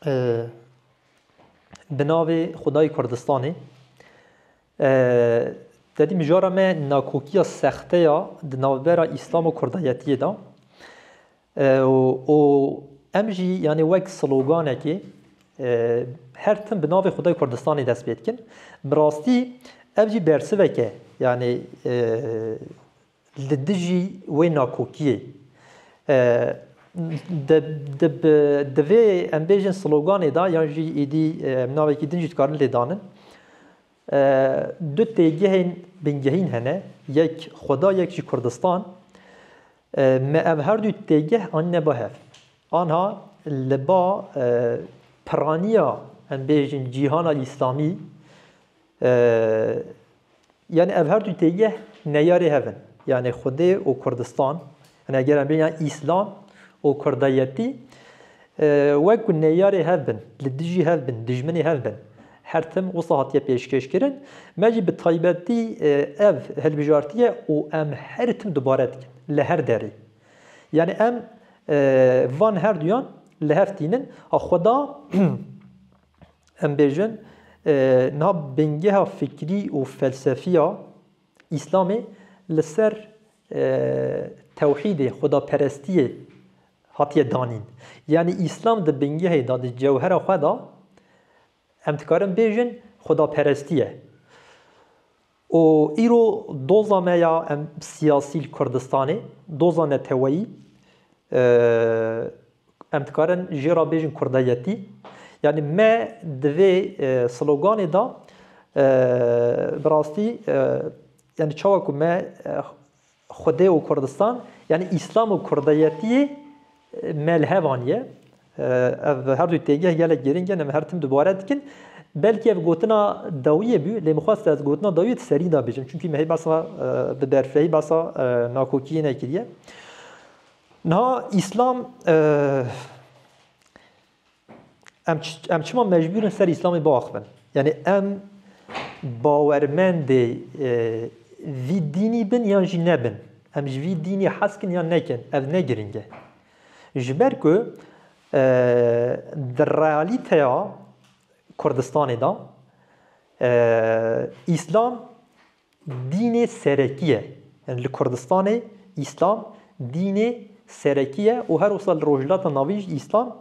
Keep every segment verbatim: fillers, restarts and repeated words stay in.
E, bi navê Xwedayê Kurdistanê. E, te dî mijara me nakokiya sexte ya di navbera Îslam û Kurdayetiyê de. E, û, û em jî, yanî, wek sloganekê, e, her tim bi navê Xwedayê Kurdistanê dest pê dikin. Bi rastî ev jî bersivek e, yanî, e, li dijî wê nakokiyê. E, di, di, bi, divê em bêjin sloganê de, yan jî êdî, e, em navekî din jî dikarin lê danin. E, du têgehên bingehîn hene, yek Xweda, yek jî Kurdistan. E, me ev her du têgeh anîne ba hev. Anha li ba, e, piraniya, em bêjin, cîhana Îslamî, e, yanî ev her du têgeh neyarê hev in. Yanî Xwedê û Kurdistan, yanî eger em bêjin, yanî Îslam û Kurdayetî, e, wek ku neyarê hev bin, li dijî hev bin, dijminê hev bin, her tim wisa hatiye pêşkêş kirin. Me jî bi taybetî, e, ev hilbijartiye û em her tim dubare dikin li her derê. Yanî em, e, van her duyan li hev tînin. A Xweda, em bêjin, e, niha bingeha fikrî û felsefiya Îslamê li ser, e, tewhîdê, xwedaperestiyê hatiye danîn. Yanî Îslam di bingehê de, di cewhera xwe de, em dikarin bêjin xwedaperestî ye. Û îro doza me ya em siyasî li Kurdistanê, doza neteweyî, e, em dikarin jê re bêjin kurdayetî. Yanî me di vê, e, sloganê de, e, bi rastî, e, yanî çawa ku me, e, Xwedê û Kurdistan, yanî Îslam û Kurdayetiyê, e, me li hev aniye. E, ev her du têgeh gelek girîng in, em her tim dubare dikin. Belkî ev gotina dawiyê bû, lê min xwest ez gotina dawiyê di serî de bêjim. Çunkî me hê behsa, e, bi berfirehî behsa, e, nakokiyê nekiriye. Niha Îslam, e, em ç-, em çima mecbûr in ser Îslamê biaxivin? Yanî em bawermendê, e, vî dînî bin yan jî nebin? Em ji vî dînî hez kin yan nekin? Ev ne girîng e. Ji ber ku, e, di realîteya Kurdistanê de, e, Îslam dînê serekî ye. Yanî li Kurdistanê Îslam dînê serekî ye û her wisa li Rojhilata Navîn jî Îslam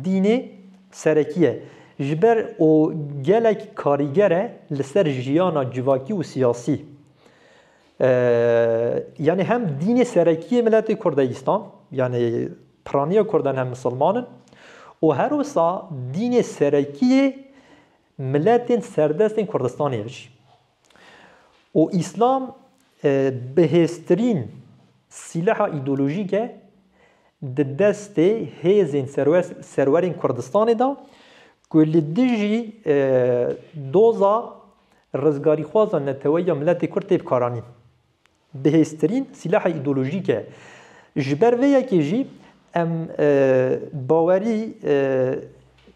dînê serekî ye. Ji ber û gelek karîger e li ser jiyana civakî û siyasî. Ee, yanî hem dînê serekî yê miletê Kurd e Îslam, yanî piraniya Kurdan hem misilman in û her wisa dînê serekî yê miletên serdestên Kurdistanê ye jî. Û Îslam, e, bihêztirîn sîleha îdeolojîk e di destê hêzên serwer-, serwerên Kurdistanê de ku li dijî, e, doza rizgarîxwaza neteweyî ya miletê Kurd tê bikaranîn. Bihêztirîn sîleha îdeolojîk e. Ji ber vê yekê jî em, e, bawerî, e,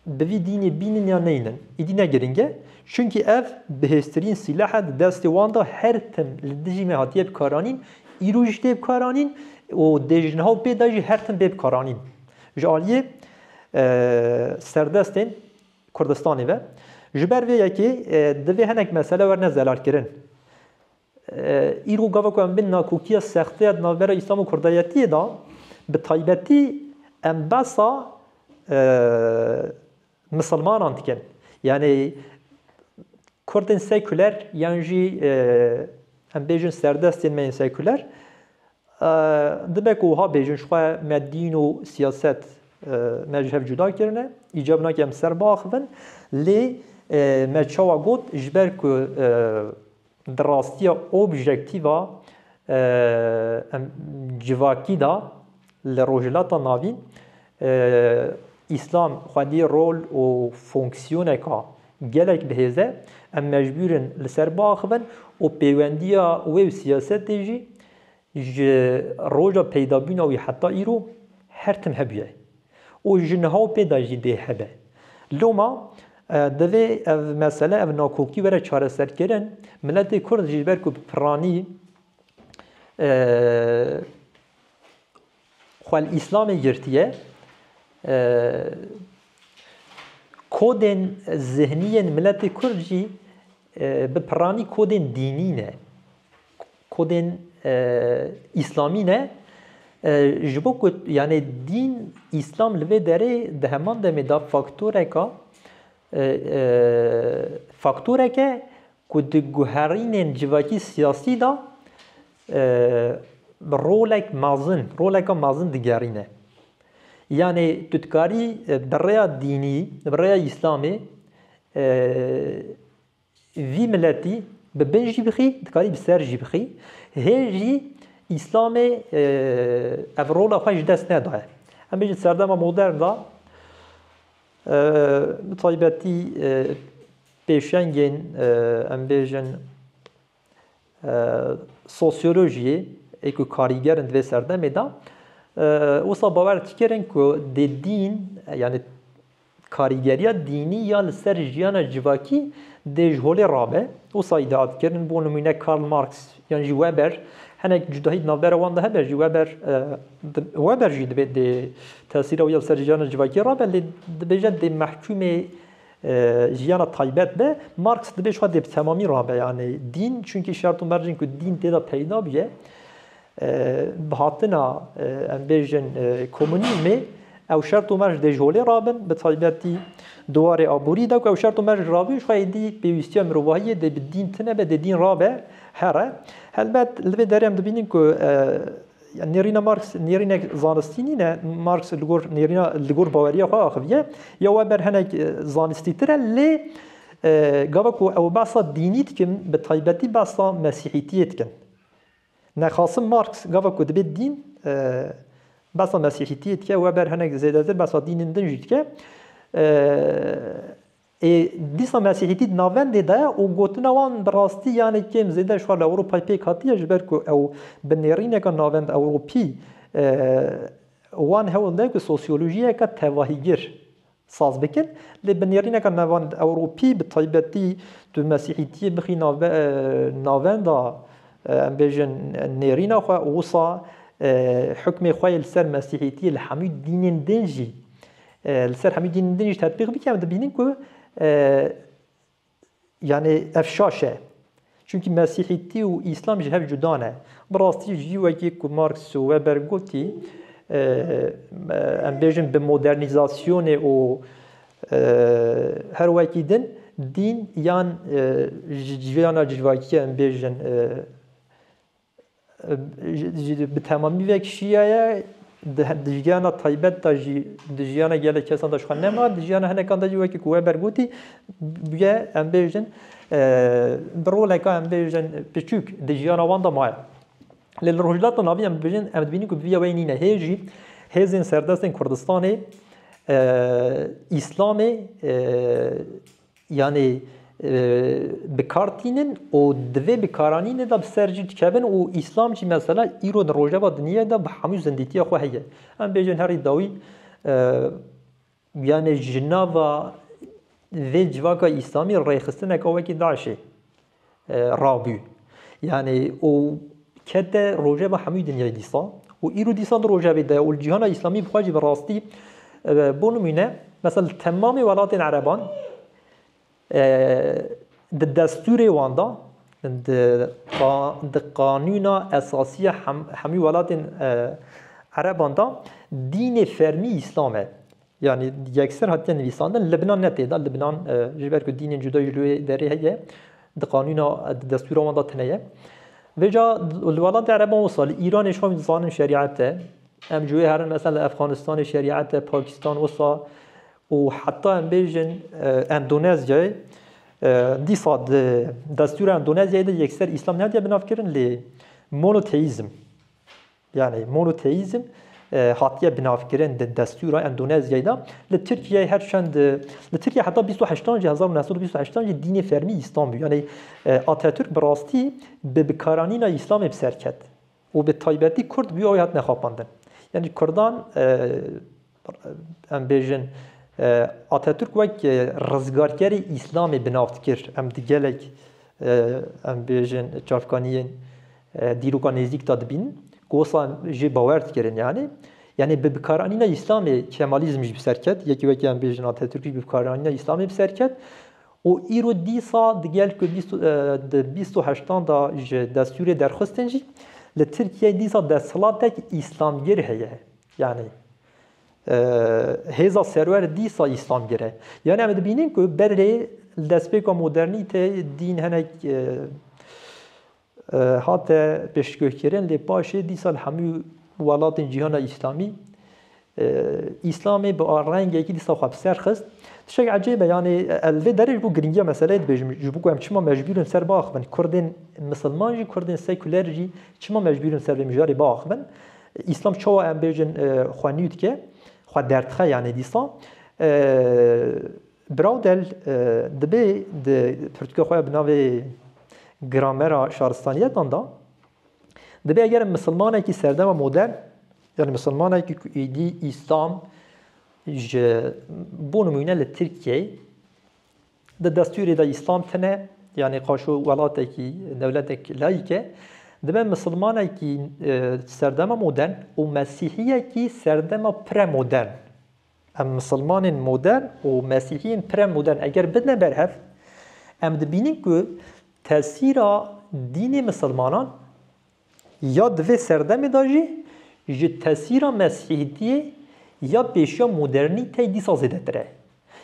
bi vî dînê bînin ya neynin, îdî ne girîng e. Çunkî ev bihêztirîn sîleh e, di destê wan de her tim li dijî me hatiye bikaranîn, îro jî tê bikaranîn û dê ji niha û pê de jî her tim bê bikaranîn. Ji aliyê, e, serdestên Kurdistanê ve. Ji ber vê yekê, e, divê hinek mesele werne zelalkirin. E, îro gava ku em bin nakokiya sexte ya di navbera Îslam û Kurdayetiyê de, bi taybetî em behsa, e, misilmanan dikin. Yanî Kurdên sekuler yan jî, e, em bêjin serdestên me yên sekuler, e, dibe ku wiha bêjin, ji xwe me dîn û siyaset, e, me ji hev cuda kirine, îcab nake em ser biaxivin, lê, e, me çawa got, ji ber ku, e, di rastiya objektîva, e, em, civakî de li Rojhilata Navîn, e, Îslam xwedî rol û fonksiyoneka gelek bihêz e, em mecbûr in li ser biaxivin û pêwendiya wê û siyasetê jî ji roja peydabûna wî heta îro her tim hebûye û ji niha û pê de jî dê hebe. Loma, e, divê ev mesele, ev nakokî were çareserkirin. Miletê Kurd jî ji ber ku bi piranî, e, xwe li Îslamê girtiye, e, Kodên zihniyên miletê Kurd jî, e, bi piranî kodên dînî ne. Kodên, e, îslamî ne. E, ji bo ku, yani, dîn, îslam li vê derê di heman demê de faktoreka, e, e, faktoreke ku di guherînên civakî siyasî de, e, rolek mezin, roleka mezin digerîne. Yani, tu dikarî, e, bi rêya dînî, bi rêya Îslamê, e, vî miletî bi bin jî bixî, dikarî bi ser jî bixî. Hê jî Îslamê, e, ev rola xwe ji dest nedaye. Em bêjin serdema modern de, e, bi taybetî, e, pêşengên, e, em bêjin, e, sosyolojiyê, ê ku karîger in di vê serdemê de, e, wisa bawer dikirin ku dê dîn, yani karîgeriya dînî ya li ser jiyana civakî dê ji holê rabe. Wisa îdia dikirin, bo nimûne Karl Marx yan jî Weber, hinek cudahî di navbera wan de hebe jî Weber, e, di-, Weber jî dibê dê tesîra wî ya li ser jiyana civakî rabe, lê dibêje dê mehkûmê e, jiyana taybet be, Marx dibê ji xwe dê bi temamî rabe, yani dîn, çunkî şert û mercên ku dîn tê de peyda bûye, e, bi hatina, e, em bêjin, e, komunîzmê, ew şert û merc dê ji holê rabin, bi taybetî di warê aborî de ku ew şert û merc rabû, ji xwe êdî pêwîstiya mirovahiyê dê bi dîn tune be, dê dîn rabe here. Helbet li vê derê em dibînin ku, e, Yani nêrîna Marx nêrînek zanistî nîne. Marx li gor nêrîna, li gor baweriya xwe axiviye. Ya Weber hinek, e, zanistîtir e, lê, e, gava ku ew behsa dînî dikin, bi taybetî behsa mesîhîtiyê dikin. Nexasim Marx gava ku dibê dîn, e, behsa mesîhîtiyê dike, Weber hinek zêdetir behsa dînên din jî dike. E, Ê, dîsa mesîhîtî di navendê de ye û gotina wan bi rastî, yani, kêm zêde ji xwe li Ewropayê pêk hatiye, ji ber ku ew bi nêrîneka navend Ewropî, e, wan hewl de ku sosyolojiyeke tevahîgir saz bikin. Lê bi nêrîneka navend Ewropî, bi taybetî tu mesîhîtiyê bixî nave-, e, navenda, e, em bêjin, nêrîna xwe, wisa, e, hukmê xwe yê li ser mesîhîtiyê li hemû dînên din jî, e, li ser hemî dînên din jî tetbîq bike, em dibînin ku, e, yani ev şaş e. Çunkî mesîhîtî û îslam ji hev cuda ne. Bi rastî jî wekî ku Marx û Weber gotî, e, em bêjin bi modernîzasyonê û, e, her wekî din dîn yan, e, ji civiyana civakî em bêjin, e, ji, ji, bi temamî vekişiyaye, di, di jiyana taybet de jî, di jiyana gelek kesan de ji xwe nema, di jiyana hinekan de jî wekî ku Weber gotî, bûye, em bêjin, e, bi roleka, em bêjin, piçûk di jiyana wan de maye. Lê li Rojhilata Navîn em dibêjin, em dibînin ku vîya wê nîne. Hê jî hêzên serdestên Kurdistanê, e, Îslamê, e, yani, e, bi kar tînin û di vê bikaranînê de bi ser jî dikevin û Îslam jî mesela îro di rojeva dinyayê de bi hemû zindîtiya xwe heye. Em bêjin herî dawî, e, yani ji nava vê civaka Îslamî rêxistineka wekî DAIŞê, e, rabû. Yani û kete rojeva hemû dinyayê dîsa. Û îro dîsa di rojevê de û li cîhana Îslamî bi xwe jî bi rastî, e, bo nimûne, mesela li temamê welatên Ereban, e, di destûrê wan de, di qa-, di qanûna esasiya hem-, hemî welatên, e, Ereban de dînê fermî Îslam e. Yani yekser hatiye nivîsandin, Libnan ne tê de, Libnan, e, ji ber ku dînên cuda ji wê derê heye, di qanûna, e, di destûra wan de tune ye. Vêca li welatê Ereban wisa, li Îranê ji xwe dizanin şerîet e, em ji wê herin mesela li Efxanistanê şerîet e, Pakistan wisa, û heta em bêjin, e, Endonezyayê, e, dîsa di destûra Endonezyayê de yekser Îslam nehatiye binavkirin, lê monoteîzm, yani monoteîzm, e, hatiye binavkirin di destûra Endonezyayê de. Li Tirkiyeyê her çend, li Tirkiye heta bîst û heştan jî, hezar û neh sed û bîst û heştan jî dînê fermî Îslam bû. Yani, e, Ataturk bi rastî bi bikaranîna Îslamê bi ser ket. Û bi taybetî Kurd bû ew hatine xapandin. Yani Kurdan, e, em bêjin, e, Atatürk wek, e, rizgarkerê Îslamê bi nav dikir. Em di gelek, e, em bêjin çavkaniyên, e, dîroka nêzîk de dibînin. Ku wisa jê bawer dikirin yani. Yani bi bikaranîna Îslamê Kemalîzm jî bi ser ket, yekî wekî em bêjin Atatürk jî bi bikaranîna Îslamê bi ser ket. Û îro dîsa digel ku bîst, e, di bîst û heştan da ji destûrê derxistin jî li Tirkiyeyê dîsa desthilatek Îslamgir heye. Yani, e, hêza serwer dîsa Îslamgir e. Yani em dibînin ku berê li destpêka modernîteyê dîn hinek, e, e, hate pêşguhkirin, lê paşê dîsa li hemû welatên cîhana Îslamî, e, Îslamê bi a rengekî dîsa xwe bi ser xist. Tiştek ecêb e, yani, e, li vê derê ji bo giringiya meseleyê dibêjim, ji bo ku em çima mecbûr in ser biaxivin. Kurdên misilman jî, Kurdên sekuler jî çima mecbûr in ser vê mijarê biaxivin? Îslam çawa em bêjin, e, xwe nû dike, xwe derdixe, yani dîsa. E, Braudel, e, dibê di pirtûka xwe ya bi navê Gramera Şaristaniyetan da, dibê eger misilmanekî serdema modern, yani misilmanekî ku êdî Îslam ji, bo nimûne li Tirkiyeyê, di destûrê de Îslam tine, yani qaşo welatekî, dewletek layîk e, dibe misilmanekî, e, serdema modern û mesîhiyekî serdema premodern. Em misilmanên modern û mesîhiyên premodern eger bidine ber hev, em dibînin ku tesîra dînê misilmanan ya di vê serdemê de jî ji tesîra mesîhîtiyê ya pêşiya modernîteyê dîsa zêdetir e.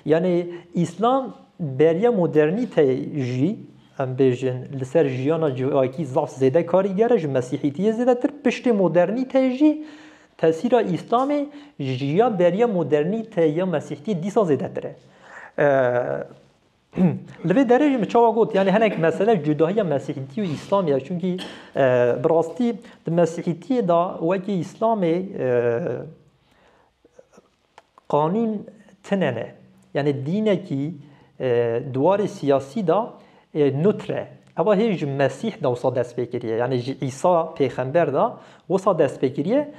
Yani Îslam beriya modernîteyê jî, em bêjin, li ser jiyana civakî zaf zêde karîger e, ji mesîhîtiyê zêdetir, piştê modernîteyê jî tesîra Îslamê ji ya beriya modernîteyê ya mesîhîtiyê dîsa zêdetir e. E, Li vê derê jî min çawa got, yani hinek mesele cudahiya mesîhîtî û Îslamê ye. Çunkî, e, bi rastî di mesîhîtiyê de wekî Îslamê, e, qanûn tine ne. Yani dînekî, e, di warê siyasî de, e, nûtre. Ewa hê ji Mesîh de wisa dest pê kiriye. Yani ji Îsa pêxember de wisa dest pê kiriye.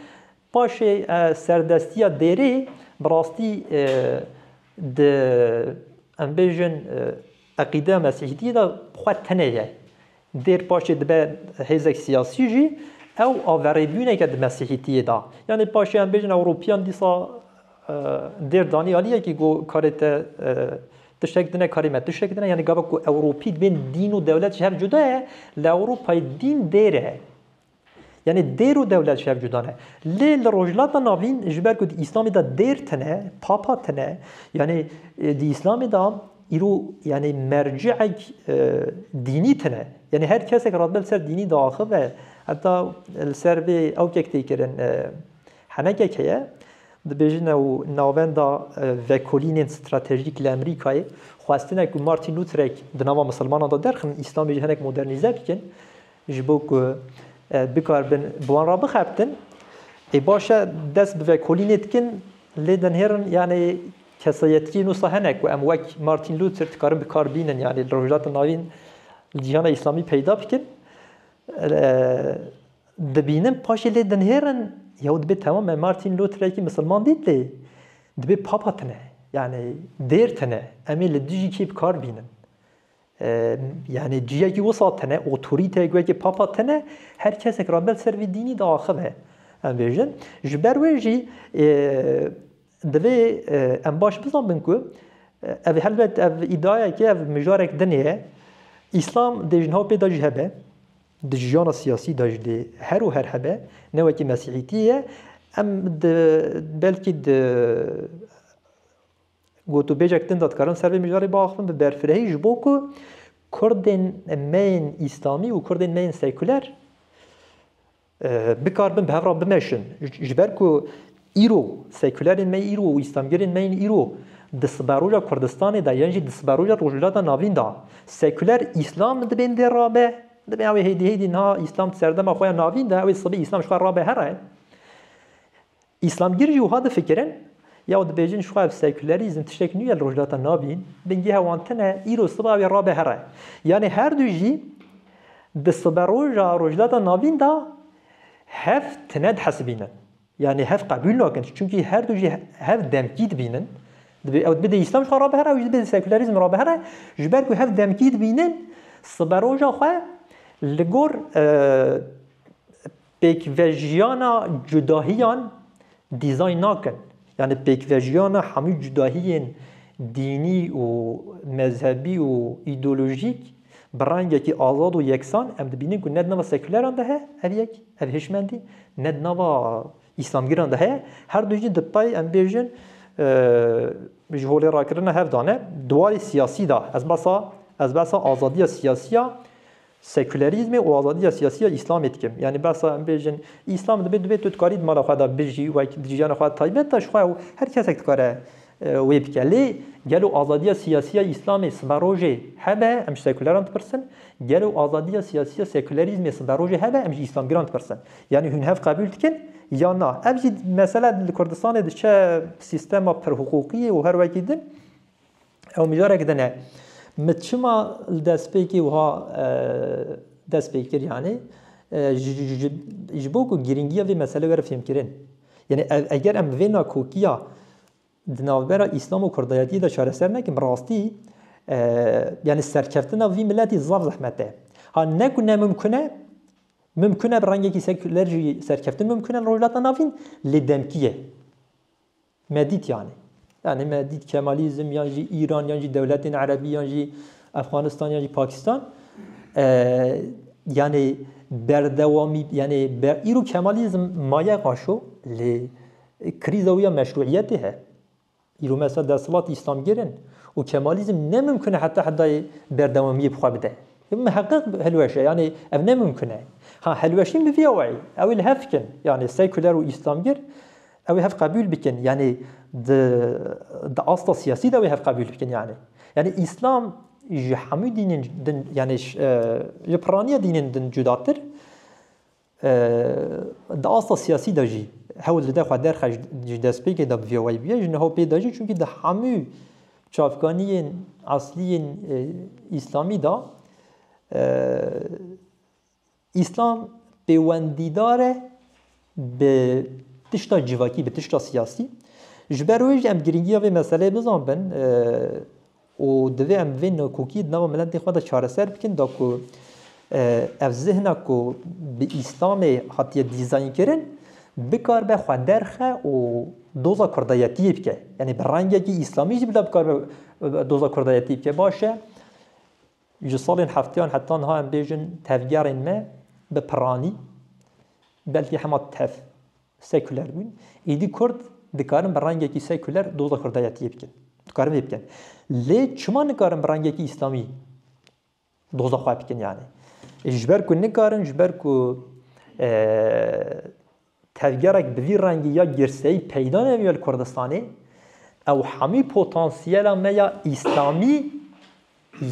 Paşê, e, serdestiya dêrê bi rastî, e, di, em bêjin, e, eqîdeya mesîhîtiyê de xwe tine ye. Dêr paşê dibe hêzek siyasî jî, ew averêbûneke di mesîhîtiyê de. Yani paşê em bêjin Ewropiyan dîsa, e, dêr danî aliyekî got karê te, e, tiştek dine, karê me tiştek dine. Yani gava ku Ewropî dibên dîn û dewlet ji hev cuda ye, li Ewropayê dîn dêr e. Yani dêr û dewlet ji hev cuda ne. Lê li Rojhilata Navîn ji ber ku di Îslamê de dêr tine, papa tine, yani, e, di Îslamê de îro, yani merciek, e, dînî tine. Yani her kesek radibe li ser dînî diaxive. Heta li ser vê ewkek tê kirin, e, henekek heye. Dibêjin ew navenda, e, vekolînên stratejîk li Amerîkayê xwestine ku Martin Lutherek di nava misilmanan de derxin, Îslamê jî hinek modernîze bikin. Ji bo ku, e, bikaribin bi wan re bixebtin. Ê baş e, dest bi vekolînê dikin, lê dinhêrin, yani kesayetiyên wisa hene ku em wek Martin Luther dikarin bi kar bînin, yani li Rojhilata Navîn, li cîhana Îslamî peyda bikin. E, dibînin, paşê lê dinhêrin, ya dibê temam e, Martin Lutherekî misilman dît lê dibê papa tine, yani dêr tine, em ê li dijî kê bi kar bînin. E, yani ciyekî wisa tine, otorîteyek wekî papa tine, her kesek radibe li ser vî dînî diaxive. Em bêjin. Ji ber wê jî, e, divê, e, em baş bizanbin ku, e, ev helbet ev îdiayekê, ev mijarek din ye. Îslam dê ji niha pê de jî hebe, di jiyana siyasî de jî dê her û her hebe, ne wekî mesîhîtî ye. Em di, belkî di gotûbêjek din de dikarin ser vê mijarê biaxivin bi berfirehî, ji bo ku Kurdên me yên Îslamî û Kurdên me yên sekuler, e, bikaribin bi hev re bimeşin. Ji, ji ber ku îro sekulerên me îro û Îslamgirên me yên îro di siberoja Kurdistanê de yan jî di siberoja Rojhilata Navîn de sekuler Îslam dibên dê rabe, dibên ew ê hêdî hêdî niha Îslam di serdema xwe ya navîn de, ew ê sibê Îslam ji xwe rabe here. Îslamgir jî wiha difikirin, ya dibêjin ji xwe ev sekulerîzm tiştek nû ye li Rojhilata Navîn, bingehê wan tune, îro siba ew ê rabe here. Yanî her du jî di siberoja Rojhilata Navîn de hev tune dihesibînin. Yanî hev qebûl nakin. Çunkî her du jî hev demkî dibînin. Dibê ew dibê dê Îslam ji xwe rabe here, ew jî dibê dê sekulerîzm rabe here. Ji ber ku hev demkî dibînin, siberoja xwe li gor, e, pêkvejiyana cudahiyan dîzayn nakin. Yani pêkvejiyana hemû cudahiyên dînî û mezhebî û îdeolojîk bi rengekî azad û yeksan em dibînin ku ne di nava sekuleran de heye ev yek, ev hişmendî, ne di nava îslamgiran de heye. Her du jî di pey em bêjin, e, ji holê rakirina hev de ne. Di warê siyasî de ez behsa, ez behsa azadiya siyasî ya sekülerîzmê û azadiya siyasî ya Îslamê dikim. Yani behsa em bêjin, Îslam dibê, dibê tu dikarî di mala xwe de bijî, wek di jiyana xwe de taybet de ji xwe her kesek dikare, e, wê bike. Lê gelo azadiya siyasî ya Îslamê sibe rojê hebe, em ji seküleran dipirsin, gelo azadiya siyasî ya sekülerîzmê sibe rojê hebe, em ji Îslamgiran dipirsin. Yani hûn hev qebûl dikin ya na? Ev jî mesele li Kurdistanê diçe sîstema pirhiqûqiyê û her wekî din. Ew mijarek din e. Min çima li destpêkê wiha, e, dest pê kir, yani, e, ji, ji, ji, ji bo ku girîngiya vê meselê were fêmkirin. Yani ev, eger em vê nakokiya di navbera Îslam û Kurdayetiyê de çareser nekin, bi rastî, e, yani serkeftina vî miletî zaf zehmet e. Ha, ne ku ne mimkun e, mimkun e bi rengekî sekuler jî serkeftin mimkun e li Rojhilata Navîn, lê demkî ye. Me dît yani. Yani me dît Kemalîzm yan jî Îran yan jî dewletên Erebî yan jî Efxanistan yan jî Pakistan, e, yani berdewamî, yani ber-, îro Kemalîzm maye qaşo, lê krîza wî ya meşruiyetê he. Îro mesela desthilat îslamgir in û Kemalîzm ne mimkun e heta hedayê berdewamiyê bi xwe bide. Miheqeq hilweş e, yani ev ne mimkun e. Ha, hilweşîn bi vî awayî, ew ê li hev bikin. Yani sekuler û îslamgir, ew ê hev qebûl bikin. Yani di, di asta siyasî de ew ê hev qebûl bikin yani. Yani Îslam ji hemû dînên din, yani ş-, e, ji piraniya dînên din cudatir, e, di asta siyasî de jî hewl dide xwe derxe ji, ji destpêkê de bi vî awayî bûye. Ji niha pê de jî, çunkî di hemû çavkaniyên esliyên, e, îslamî de, e, Îslam pêwendîdar e bi tişta civakî, bi tişta siyasî. Ji ber wê jî em girîngiya vê meseleyê bizanbin, e, û divê em vê nakokiyê di nava miletê xwe de çareser bikin, da ku, e, ev zihna ku bi Îslamê hatiye dîzaynkirin, bikaribe xwe derxe û doza kurdayetiyê bike. Yani bi rengekî îslamî jî bila bikaribe, e, doza kurdayetiyê bike. Baş e, ji salên heftiyan heta niha em bêjin tevgerên me bi piranî, belkî hema tev, sekuler bûn. Êdî Kurd dikarin bi rengekî sekuler doza kurdayetiyê bikin. Dikarin vê bikin. Lê çima nikarin bi rengekî îslamî doza xwe bikin yani? E, ji ber ku nikarin, ji ber ku, e, tevgerek bi vî rengî ya girseyî peyda nebûye li Kurdistanê, ew hemî potansiyela me ya îslamî,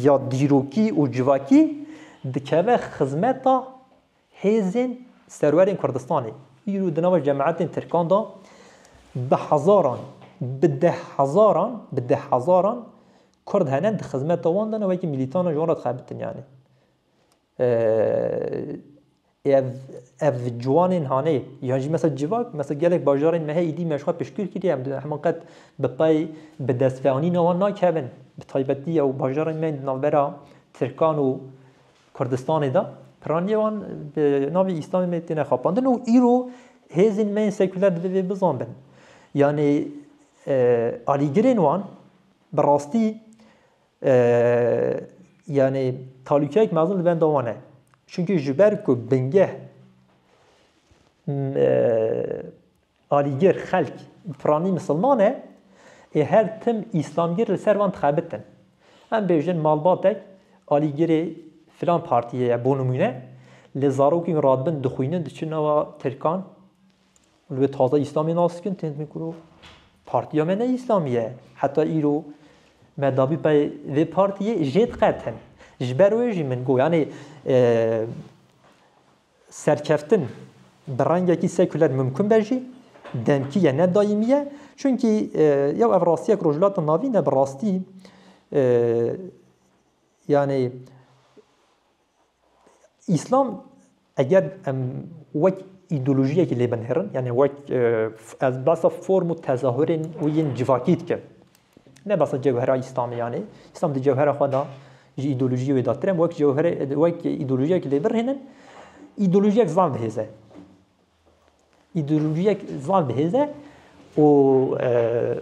ya dîrokî û civakî dikeve xizmeta hêzên serwerên Kurdistanê. Îro di nava cemaetên Tirkan de bi hezaran, bi deh hezaran, bi deh hezaran Kurd hene di xizmeta wan de ne, wekî milîtana ji wan re dixebitin yani. Ev, ev ciwanên hanê, yan jî mesela civak, mesela gelek bajarên me heye, îdî me ji xwe piştgir kiriye, em di, hema qet bi pey bi destveanîna wan nakevin. Bi taybetî ew bajarên me di navbera Tirkan û Kurdistanê de, piraniyê wan bi navê Îslamê me têne xapandin û îro hêzên me yên sekuler divê vê bizanbin. Yanî, e, alîgirên wan bi rastî, e, yanî talûkeyek mezin li benda wan e. Çunkî ji ber ku bingeh, m-, e, alîgir, xelk, piranî misilman e, ê her tim îslamgir li ser van dixebitin. Em bêjin malbatek alîgirê filan partiyê ye, bo nimûne, lê zarokên radibin dixwînin, diçin nava Tirkan, li wê taze îslamê nas dikin, tên dibin ku partiya me ne îslamî ye. Heta îro me dabî pey vê partiyê jê diqetin. Ji ber wê jî min got, yanî, e, serkeftin bi rengekî sekuler mimkun be jî, demkî ye, ne dayîmî ye. Çunkî, e, ya ev rastiyek Rojhilata Navîn e bi rastî, e, yanî Îslam eger em wek îdeolojiyekî lê binêrin, yanî wek, e, f-, ez behsa form û tezahurên wî yên civakî dikim. Ne behsa cewhera Îslamê yanî. Îslam di cewhera xwe de ji îdeolojiyê wê datir e. Em wek cewhere, wek îdeolojiyek lê birhînin, îdeolojiyek zaf bi hêz e. Îdeolojiyek zaf bi hêz e. û e,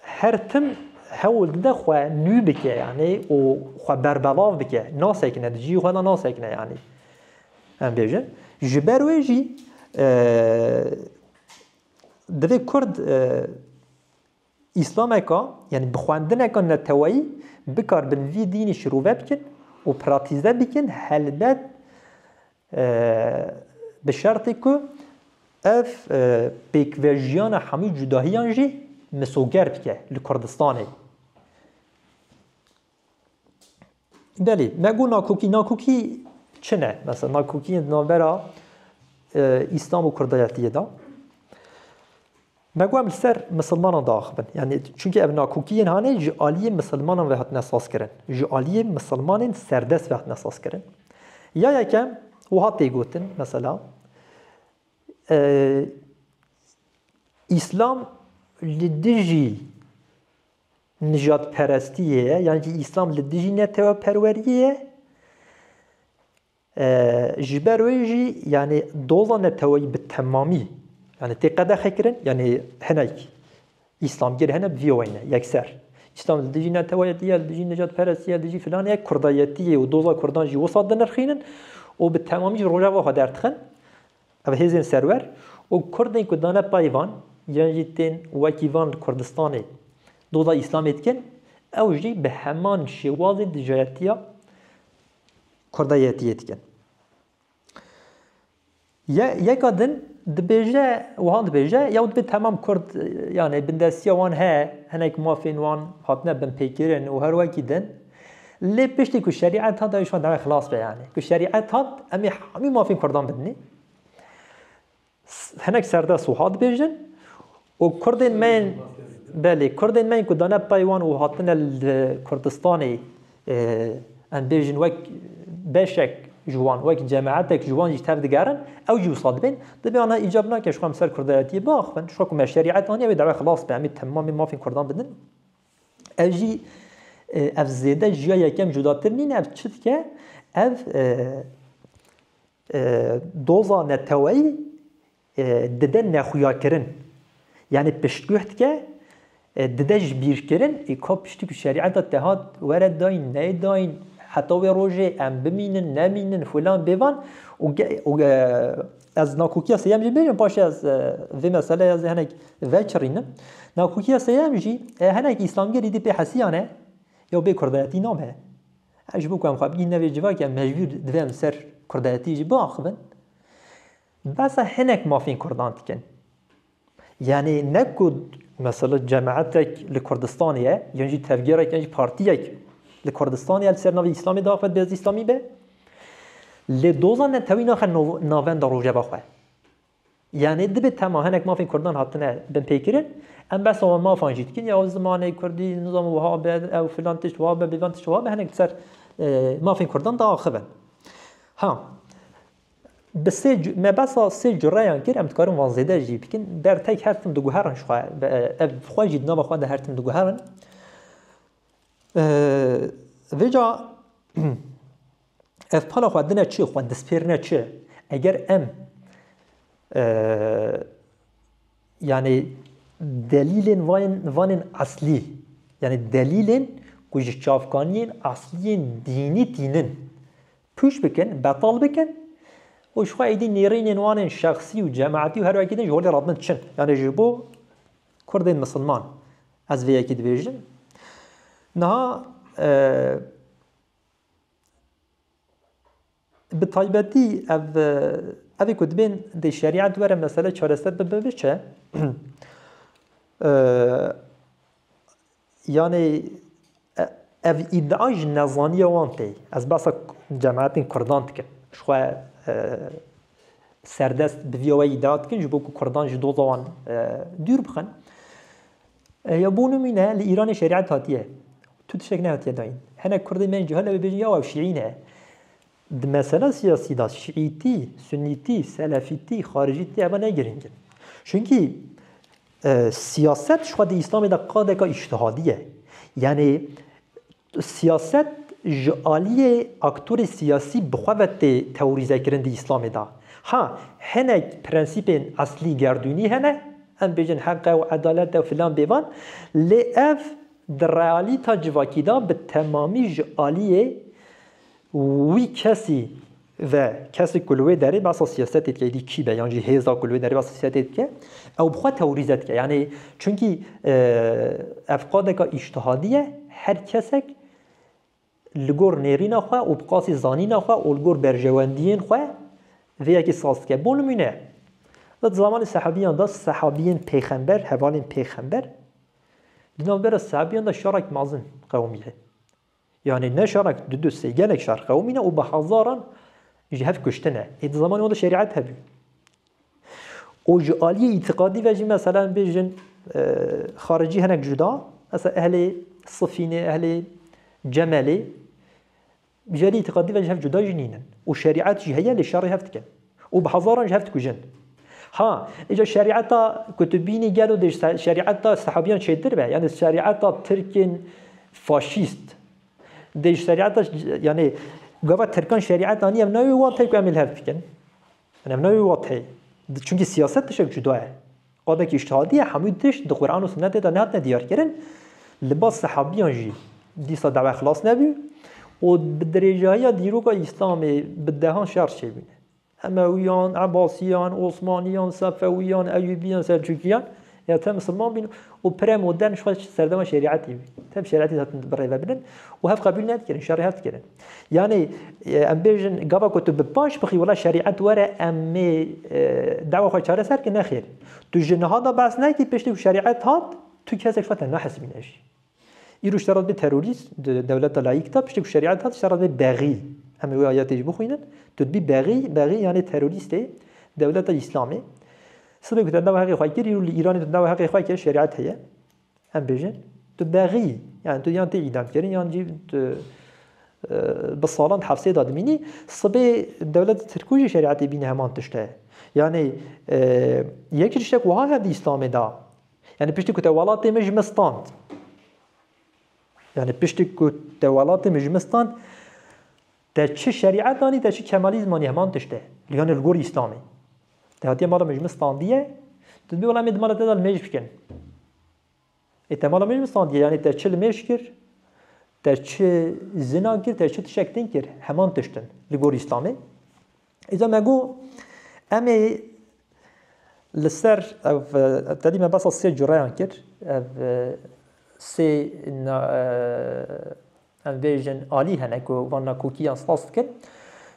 her tim hewl dide xwe nû bike, yanî û xwe berbelav bike, nasekine, di cihê xwe de nasekine, yanî. Em bêjin, ji ber wê jî e, divê Kurd e, Îslameka, yanî bi xwendineka neteweyî bikarbin vî dînî şirove bikin û pratîze bikin, helbet e, bi şertê ku ev e, pêkvejiyana hemû cudahiyan jî misoger bike li Kurdistanê. Belê, me got nakokî, nakokî çi ne? Mesela nakokiyên di navbera e, Îslam û Kurdayetiyê de. Me got em li ser misilmanan diaxivin. Yanî, çunke ev nakokiyên hanê ji aliyê misilmanan ve hatine sazkirin. Ji aliyê misilmanên serdest ve hatine sazkirin. Ya yekem, wiha tê gotin, mesela, e, Îslam li dijî nijadperestiyê ye, yan jî Îslam li dijî neteweperweriyê ye. E, ji ber wê jî, yanî doza neteweyî bi temamî, yanî tê qedexekirin, yanî hinek Îslamgir hene bi vî weyne, yekser. Îslam li dijî neteweyetî ye, li dijî nijadperestî ye, li dijî filanê ye, kurdayetî ye û doza kurdan jî wisa dinirxînin û bi temamî ji rojeva xwe derdixin. Ev hêzên serwer û kurdên ku dane pey van, yan jî tên wekî van li Kurdistanê doza Îslamê dikin, ew jî bi heman şêwazê dijayetiya kurdayetiyê dikin. Ye-, yeka din dibêje, wiha dibêje, ya dibê temam kurd, yanî bindestiya wan heye, hinek mafên wan hatine binpêkirin û her wekî din. Lê piştî ku şerîet hat, ew ji wan dewê xilas be, yanî. Ku şerîet hat, em ê hemî mafên kurdan bidinê. S-, hinek serdest wiha dibêjin û kurdên me yên, belê, kurdên me yên ku dane pey wan û hatine li Kurdistanê, e, em bêjin wek beşek ji wan, wek cemaetek ji wan jî tev digerin, ew jî wisa dibên. Dibê ana îcab nake ji xwe em ser kurdayetiyê biaxivin, ji xwe ku me şerîet aniye wê dewê xilas be, em ê temamê mafên kurdan bidin. Ev jî, e, ev zêde ji ya yekem cudatir nîne, ev çi dike? Ev, e, e, doza neteweyî, e, dide nexuyakirin. Yanî piştguh dike, e, dide ji bîrkirin, ê ka piştî ku şerîeta te hat were dayîn, neyê dayîn, heta wê rojê em bimînin, nemînin, filan bêvan. Û ge-, û, e, ez nakokiya sêyem jî bêjim, paşê ez, e, vê meseleyê ez ê hinek veçirînim. Nakokiya sêyem jî, e, hinek îslamgirî dî pê hesiyane, ya bê kurdayetî name. Ji bo ku em xwe bigihîne vê civakê, em mecbûr divê em ser kurdayetî jî biaxivin. Behsa hinek mafên kurdan dikin. Yanî ne ku mesela cemaetek li Kurdistanê ye, yan jî tevgerek, yan jî partiyek li Kurdistanê ye, li ser navê Îslamê diaxive, dibê ez Îslamî be. Lê doza netewî naxe nav-, navenda rojeva xwe. Yanî dibê tema hinek mafên kurdan hatine binpêkirin, em behsa wan mafan jî dikin, ya zimanê kurdî, nizam wiha be, ew filan tişt wiha be, bêvan tişt wiha be, hinek li ser, e, mafên kurdan diaxivin. Ha, bi sê cu-, me behsa sê cureyan kir, em dikarin van zêde jî bikin. Ber tek her tim diguherin ji xwe, be-, ev xwe jî di nava xwe de her tim diguherin. Ee, vêca ev pala xwe dine çi, xwe dispêrine çi? Eger em, ee, yanî delîlên van-, vanên eslî, yanî delîlên ku ji çavkaniyên esliyên dînî tînin, pûç bikin, betal bikin û ji xwe êdî nêrînên wan ên şexsî û cemaetî û her wekî din ji holê radin çin. Yanî ji bo kurdên misilman ez vê yekî dibêjim. Niha, e, bi taybetî ev, e, evê ku dibên dê şerîet were mesele çareser bibe, biçe. E, Yanî, e, ev îdia ji nezaniya wan tê. Ez behsa cemaetên kurdan dikim. Ji xwe, e, serdest bi vî awayî îdia dikin, ji bo ku kurdan ji doza wan, e, dûr bixin. E, ya bo nimûne, li Îranê şerîet hatiye. Tu tiştek nehatiye dayîn. Hinek kurdên me yên cahil ew ê bêjin, ya ew şîî ne. Di mesela siyasî de şîîtî, sunîtî, selefîtî, xaricîtî eva ne girîng in. Çunkî, e, siyaset ji xwe di Îslamê de qadeka îctihadî ye. Yanî siyaset ji aliyê aktorê siyasî bi xwe ve tê teorîzekirin di Îslamê de. Ha, hinek prensîpên eslî gerdûnî hene, Em bêjin heq e û edalet e û filan bêvan, lê ev di realîta civakî de bi temamî ji aliyê wî kesî ve, kesê ku li wê derê behsa siyasetê dike, êdî kî be, yan jî hêza ku li wê derê behsa siyasetê dike, ew bi xwe teorîze dike. Yanî, çunkî, e, ev qadeka îştihadî ye, her kesek li gor nêrîna xwe û bi qasî zanîna xwe û li gor berjewendiyên xwe vê yekê saz dike. Bo nimûne, di zamanê sehabiyan de, sehabiyên pêxember, hevalên pêxember, di navbera sehabiyan de şerek mezin qewimiye. Yanî ne şerek, du du sê, gelek şer qewimîne û bi hezaran ji hev kuştine. Ê di zamanê wan de şerîet hebû. Û ji aliyê îtiqadî ve jî, mesela, em bêjin, e, xaricî hinek cuda, mesela, ehlê Sifînê, ehlê Cemelê, ji aliyê îtiqadî ve ji hev cuda jî nînin. Û şerîet jî heye, lê şerê hev dikin. Û bi hezaran ji hev dikujin. Ha, îca şerîeta ku tu bînî gelo dê ji se-, şerîeta sehabiyan çêtir be. Yani şerîeta Tirkên faşîst. Dê ji şerîeta, yani gava Tirkan şerîet anî, ev nayê wateyê ku em ê li hev dikin. Yani ev nayê wateyê. Çunkî siyaset tiştek cuda ye. Qadekî îştihadî ye, hemû tişt di Quran û Sunnetê de nehatine diyarkirin. Li ba sehabiyan jî dîsa dawa xilas nebû û bi dirêjahiya dîroka Îslamê bi dehan şer çêbûne. Emewiyan, Ebasiyan, Osmaniyan, Sefewiyan, Eyûbiyan, Selçukiyan, ya te misilman bîn û pire modern ji xwe serdema şerîetî bî. Te bi şerîetî hatin birêve binin û hev qebûl nedikirin, şerê hev dikirin. Yani, e, em bêjin, gava ku tu bi paş bixî, wela şerîet were, em ê, e, dawa xwe çareser ki, nexêr. Tu ji niha da behs nekî, piştî ku şerîet hat, tu kesek xwe te nahesibîne jî. Îro ji te re dibê terorîst, di dewleta layîk de, piştî ku şerîet hat, ji te re dibê bexî. Em ê wê ayetê jî bixwînin. Tu dibî bexî, bexî yani terorîstê dewleta Îslamê. Sibê ku te dawa heqê xwe kir, îro li Îranê tu dawa heqê xwe kir, şerîet heye. Em bêjin, tu bexî, yani tu yan tê îdam kirin, yan jî tu, e, bi salan di hepsê de dimînî. Sibê dewleta Tirkû jî şerîetê bîne heman tişt e. Yani, e, yek ji tiştek wiha hebe di Îslamê de. Yani piştî ku te welatê min ji min stand. Yani piştî ku te welatê min ji min stand, te çi şerîet anî, te çi kemalîzm anî, heman tişt e. Yani li gor Îslamê. Te hatiye mala min ji min standiye, tu dibê wela em ê di mala te de li mêj bikin. Ê te mala min ji min standiye, yani te çi li mêj kir, te çi zina kir, te çi tiştek din kir, heman tişt in li gor Îslamê. Îca me got, em ê li ser ev, e, te dî me behsa sê cureyan kir. Ev, e, sê na-, e, em bêjin alî hene ku van nakokiyan spas dikin.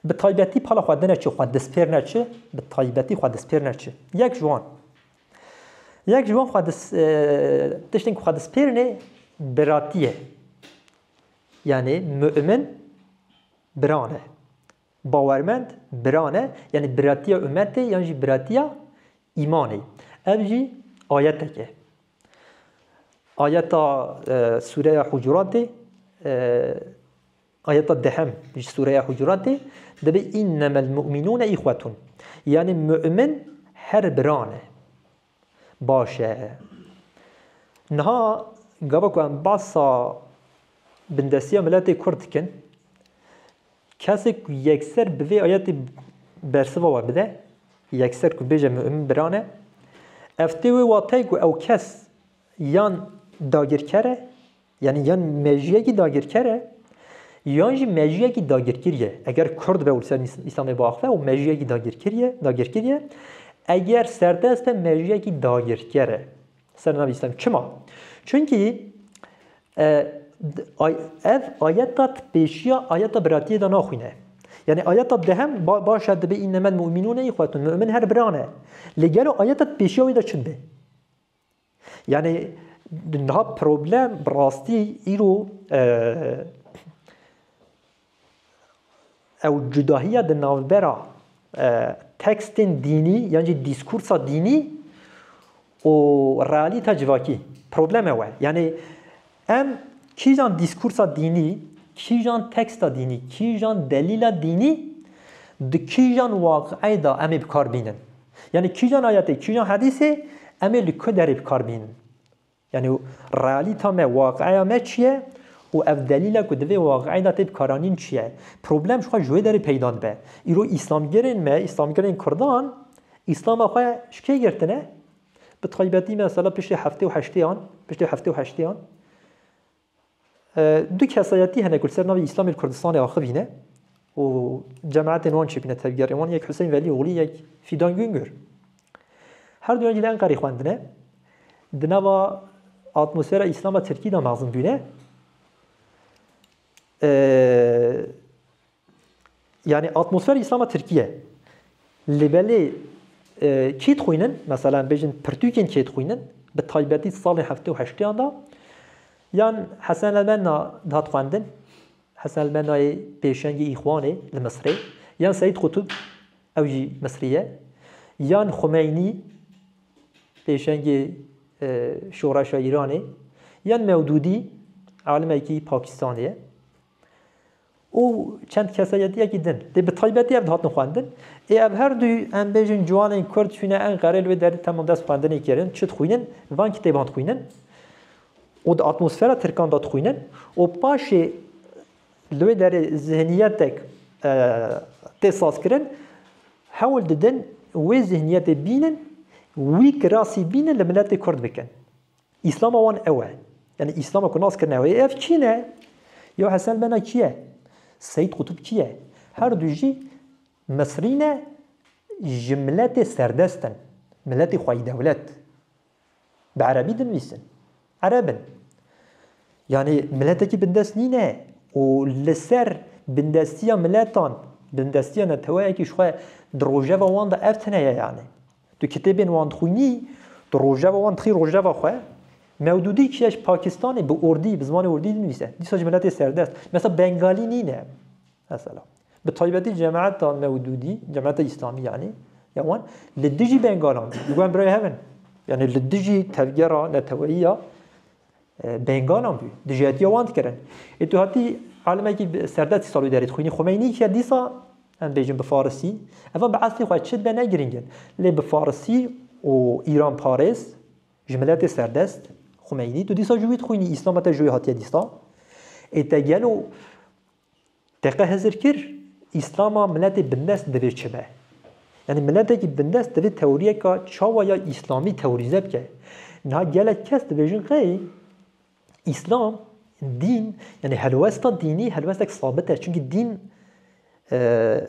Bi taybetî pala xwe dine çi, xwe destpêr ne çi, bi taybetî xwe destpêr ne çi. Yek ji wan. Yek ji wan xwe dis-, e, tiştên ku xwe destpêrine biratî ye. Yani mu'min biran e. Bawermend biran e. Yani biratiya ummetê yan jî biratiya îmanê. Ev jî ayetek e. Ayeta, e, Sûreya Hucuratê, e, ayeta dehem ji Sûreya Hucuratê dibê, "Innemel mu'minûne îxwetun." Yani mu'min her biran e. Baş e. Niha gava ku em behsa bindestiya miletê Kurd dikin, kesê ku yekser bi vê ayetê bersiva we bide, yekser ku bêje mu'min biran e, ev tê wê wateyê ku ew kes yan dagirker e, yani yan mejiyekî dagirker e, yan jî mejiyekî dagirkirî ye. Eger Kurd be û li ser Îs-, Îslamê biaxive, ew mejiyekî dagirkirî ye, dagirkirî ye. Eger serdest be, mejiyekî dagirker e. Ser navê Îslam. Çima? Çunkî, e, d-, ay-, ev ayeta pêşiya ayeta biratiyê de naxwîne. Yani ayeta dehem ba-, baş e dibê, "Innemel mu'minûne îxwetun." Mu'min her biran e. Lê gelo ayeta pêşiya wê de çi dibe? Yani niha problem bi rastî îro, e, ew cudahiya di navbera, e, tekstên dînî yan jî dîskursa dînî û realîta civakî. Problem ew e. Yani em kîjan dîskursa dînî, kîjan teksta dînî, kîjan delîla dînî di kîjan waqi'ê de em ê bi kar bînin? Yani kîjan ayetê, kîjan hedîsê em ê li ku derê bi kar bînin? Yani realîta me, waqi'eya me çi ye û ev delîla ku di vê waqi'ê de tê bikaranîn çi ye? Problem ji xwe ji wê derê peyda dibe. Îro îslamgirên me, îslamgirên Kurdan, Îslama xwe ji kê girtine? Bi Taybetî mesela piştî heftê û heştêyan, piştê heftê û heştêyan, e, du kesayetî hene ku li ser navê Îslamê li Kurdistanê axivîne û cemaetên wan çêbîne tevgerê wan, yek Huseyîn Velîoglî, yek Fîdan Güngör. Her duyan jî li Enqerê xwendine. Di nava atmosfera Îslama Tirkî de mezin bûne. E, Yani atmosfera Îslama Tirkiye. Lê belê, e, kî dixwînin? Mesela em bêjin pirtûkên kê dixwînin? Bi taybetî salên heftê û heştêyan de yan Hesen el-Benna dihat xwendin. Hesen el-Bennayê pêşengê Îxwanê li Misrê. Yan Seîd Qutub, ew jî Misrî ye. Yan Xumeynî, pêşengê, e, şoreşa Îranê. Yan Mewdûdî, alimekî Pakistanê ye. û çend kesayetiyekî din. Lê bi taybetî ev dihatin xwendin. Ê ev her du, em bêjin, ciwanên Kurd çûne Enqerê, li wê derê temam dest xwendinê kirin, çi dixwînin? Van kitêban dixwînin û di atmosfera Tirkan de dixwînin û paşê li wê derê zihniyetek, e, tê sazkirin, hewl didin wê zihniyetê bînin, wî kirasî bînin li miletê Kurd bikin. Îslama wan ew e. Yani Îslama ku nas kirine ew e. Ev kî ne? Ya Hesen Bena kî ye? Seîd Qutub kî ye? Her du jî Misrî ne, ji miletê serdest in. Miletê xweyîdewlet. Bi erebî dinivîsin. Ereb in. Yani miletekî bindest nîne û li ser bindestiya miletan, bindestiya neteweyekî ji xwe di rojeva wan de ev tune ye yani. Tu kitêbên wan dixwînî, tu rojeva wan dixî rojeva xwe. Mewdûdî kî ye ji Pakistanê, bi urdî, bi zimanê urdî dinivîse. Dîsa ji miletê serdest. Mesela Bengalî nîne. Mesela. Bi taybetî cemaeta Mewdûdî, cemaeta Îslamî yanî, ya wan, li dijî Bengalan bû. Li wan birayê hev in. Yani li dijî tevgera neteweyî ya e, Bengalan bû. Dijîhatiya wan dikirin. Ê tu hatî alimekî bi-, serdestî salî derê dixwînî. Xumeynî kî ye dîsa, em bêjin bi farisî. Eva bi eslê xwe çi dibe ne girîng in. Lê bi farisî û îranparêz ji miletê serdest Xumeynî. Tu dîsa ji wî dixwînî, Îslama te ji wî hatiye dîsa. Ê te gelo Te qe hizir kir, Îslama miletê bindest divê çi be? Yani miletekî bindest divê teoriyeka çawa ya Îslamî teorîze bike. Niha gelek kes dibêjin qey Îslam, dîn, yani helwesta dînî helwestek sabit e. Çünkü dîn, e,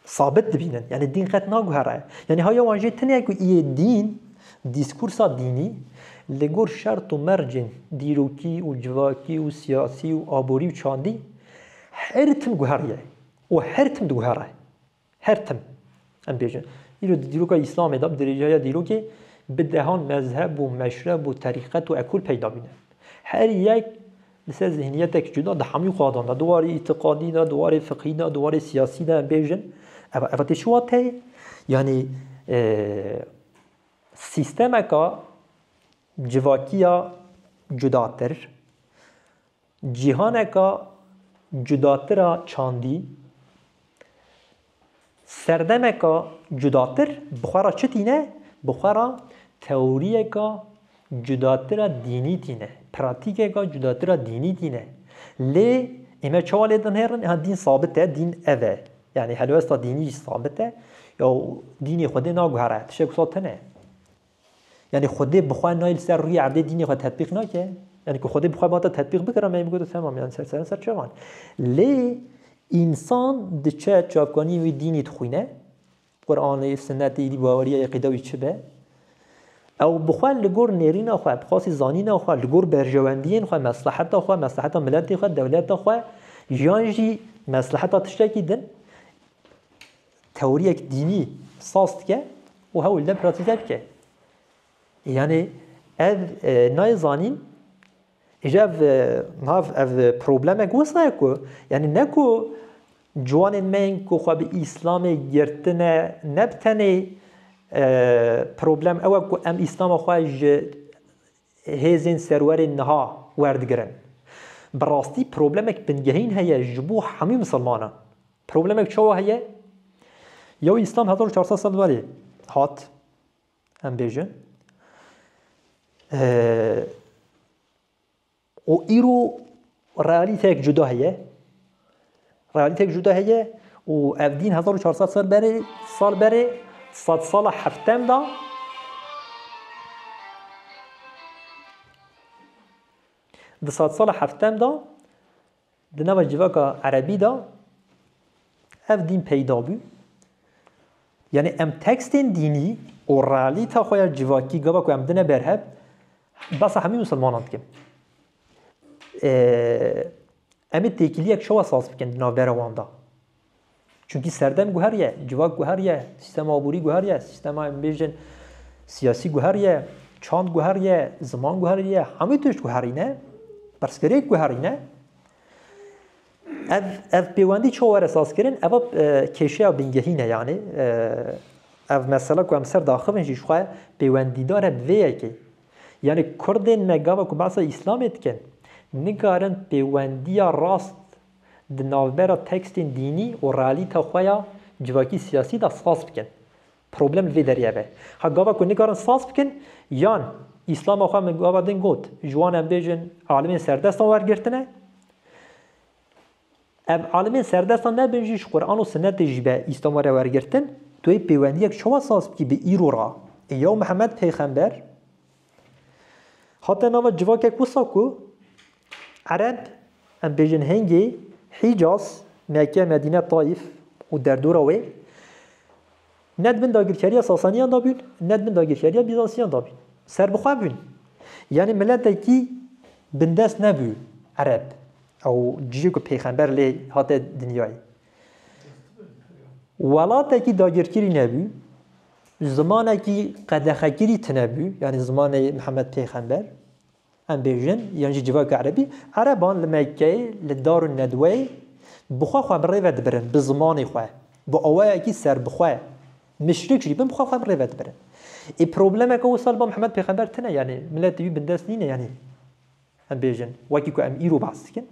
sabit dibînin. Yani dîn qet naguhere. Yani haya wan jê tune ku iyê dîn, dîskursa dînî li gor şert û mercên dîrokî û civakî û siyasî û aborî û çandî her tim guheriye û her tim diguhere. Her tim. Em bêjin. Îro di dîroka Îslamê de, bi dirêjaya dîrokê, bi dehan mezheb û meşreb û terîqet û ekol peyda bîne. Her yek li ser zihniyetek cuda di hemî qadan de, di warê îtiqadî de, di warê fiqhî de, di warê siyasî de em bêjin. Eva, eva tê çi wateyê? Yanî, e, sîstemeka civakiya cudatir, cîhaneka cudatir a çandî, serdemeka cudatir bi xwe re çi tîne? Bi xwe re teoriyeka cudatir a dînî tîne, pratîkeka cudatir a dînî tîne. Lê ê me çawa lê dinêrin? Ha, dîn sabit e, dîn ev e. Yani helwesta dînî jî sabit e. Ya dînê Xwedê naguhere, tiştek wisa tune. Yani Xwedê bi xwe nayê li ser rûyê erdê dînê xwe tetbîq nake. Yani ku Xwedê bi xwe bata tetbîq bikira, me bigoto temam, yani ser, ser, ser çavan. Lê însan diçe çavkaniyê wî dînî dixwîne, Quranê, Sinnetê, îdî baweriya êqîda wî çi be. Ew bi xwe li gor nêrîna xwe, bi xwasî zanîna xwe, li gor berjewendiyên xwe, mesleheta xwe, mesleheta miletê xwe, dewleta xwe, yan jî mesleheta tiştekî din, teoriyek dînî saz dike û hewl de pratîze bike. Yani ev, e, nayê zanîn, îja ev, e, nav, ev problemek wisa ye ku, yani ne ku ciwanên me yên ku xwe bi Îslamê girtine, ne bi tenê, e, problem ew e ku em Îslama xwe ji hêzên serwerên niha werdigirin. Bi rastî problemek bingehîn heye ji bo hemî misilmanan. Problemek çawa heye? Yew Îslam hezar û çar sed sal berê hat, em bêjin. Ee, û îro realîteyek cuda heye. Realîteyek cuda heye û ev dîn hezar û çar sed sal berê, sal berê, sedsala heftem da Di sedsala heftem de di nava civaka erebî de ev dîn peyda bû. Yanî em tekstên dînî û realîta xwe ya civakî gava ku em dine ber hev, behsa hemî misilmanan dikin. Ee, em ê têkiliyek çawa saz bikin di navbera wan de? Çunkî serdem guheriye, civak guheriye, sîstema aborî guheriye, sîstema em bêjin siyasî guheriye, çand guheriye, ziman guheriye, hemû tişt guherîne, pirsgirêk guherîne. Ev, ev pêwendî çawa were sazkirin? Eva, e, kêşeya bingehîn e, yanî, e, ev mesela ku em ser daxivin jî ji xwe pêwendîdar e bi vê yekê. Yanî Kurdên me gava ku behsa Îslamê dikin, nikarin pêwendiya rast di navbera tekstên dînî û realîta xwe ya civakî siyasî de saz bikin. Problem li vê derê ev e. Ha gava ku nikarin saz bikin, yan Îslama xwe min gava din got, ji wan em bêjin alimên serdestan wergirtine. Ev alimên serdestan nebin jî ji Quran û Sinetê jî be Îslam were wergirtin, tu yê pêwendiyek çawa saz bikî bi îro re? Ê yaw Mihemed Pêxember hate nava civakek wisa ku Ereb, em bêjin hingê Hîcaz, Mekke, Medîne, Taîf û derdora wê ne di bin dagirkeriya Sasaniyan de bûn, ne di bin dagirkeriya Bîzansiyan de bûn. Serbixwe bûn. Yanî miletekî bindest nebû Ereb. Ew cihê ku Pêxember lê hate dinyayê. Welatekî dagirkirî nebû. Zimanekî qedexekirî tine bû. Yanî zimanê Mihemed Pêxember. Em bêjin, yan jî civaka erebî, ereban li Mekkeyê, li Darun Nedweyê bi xwe xwe bi rê ve dibirin, bi zimanê xwe, bi awayekî serbixwe, mişrik jî bin, bi xwe xwe bi rê ve dibirin. Ê problemeke wisa li ba Mihemed Pêxember tine, yanî miletê wî bindest nîne, yanî em bêjin, wekî ku em îro behs dikin,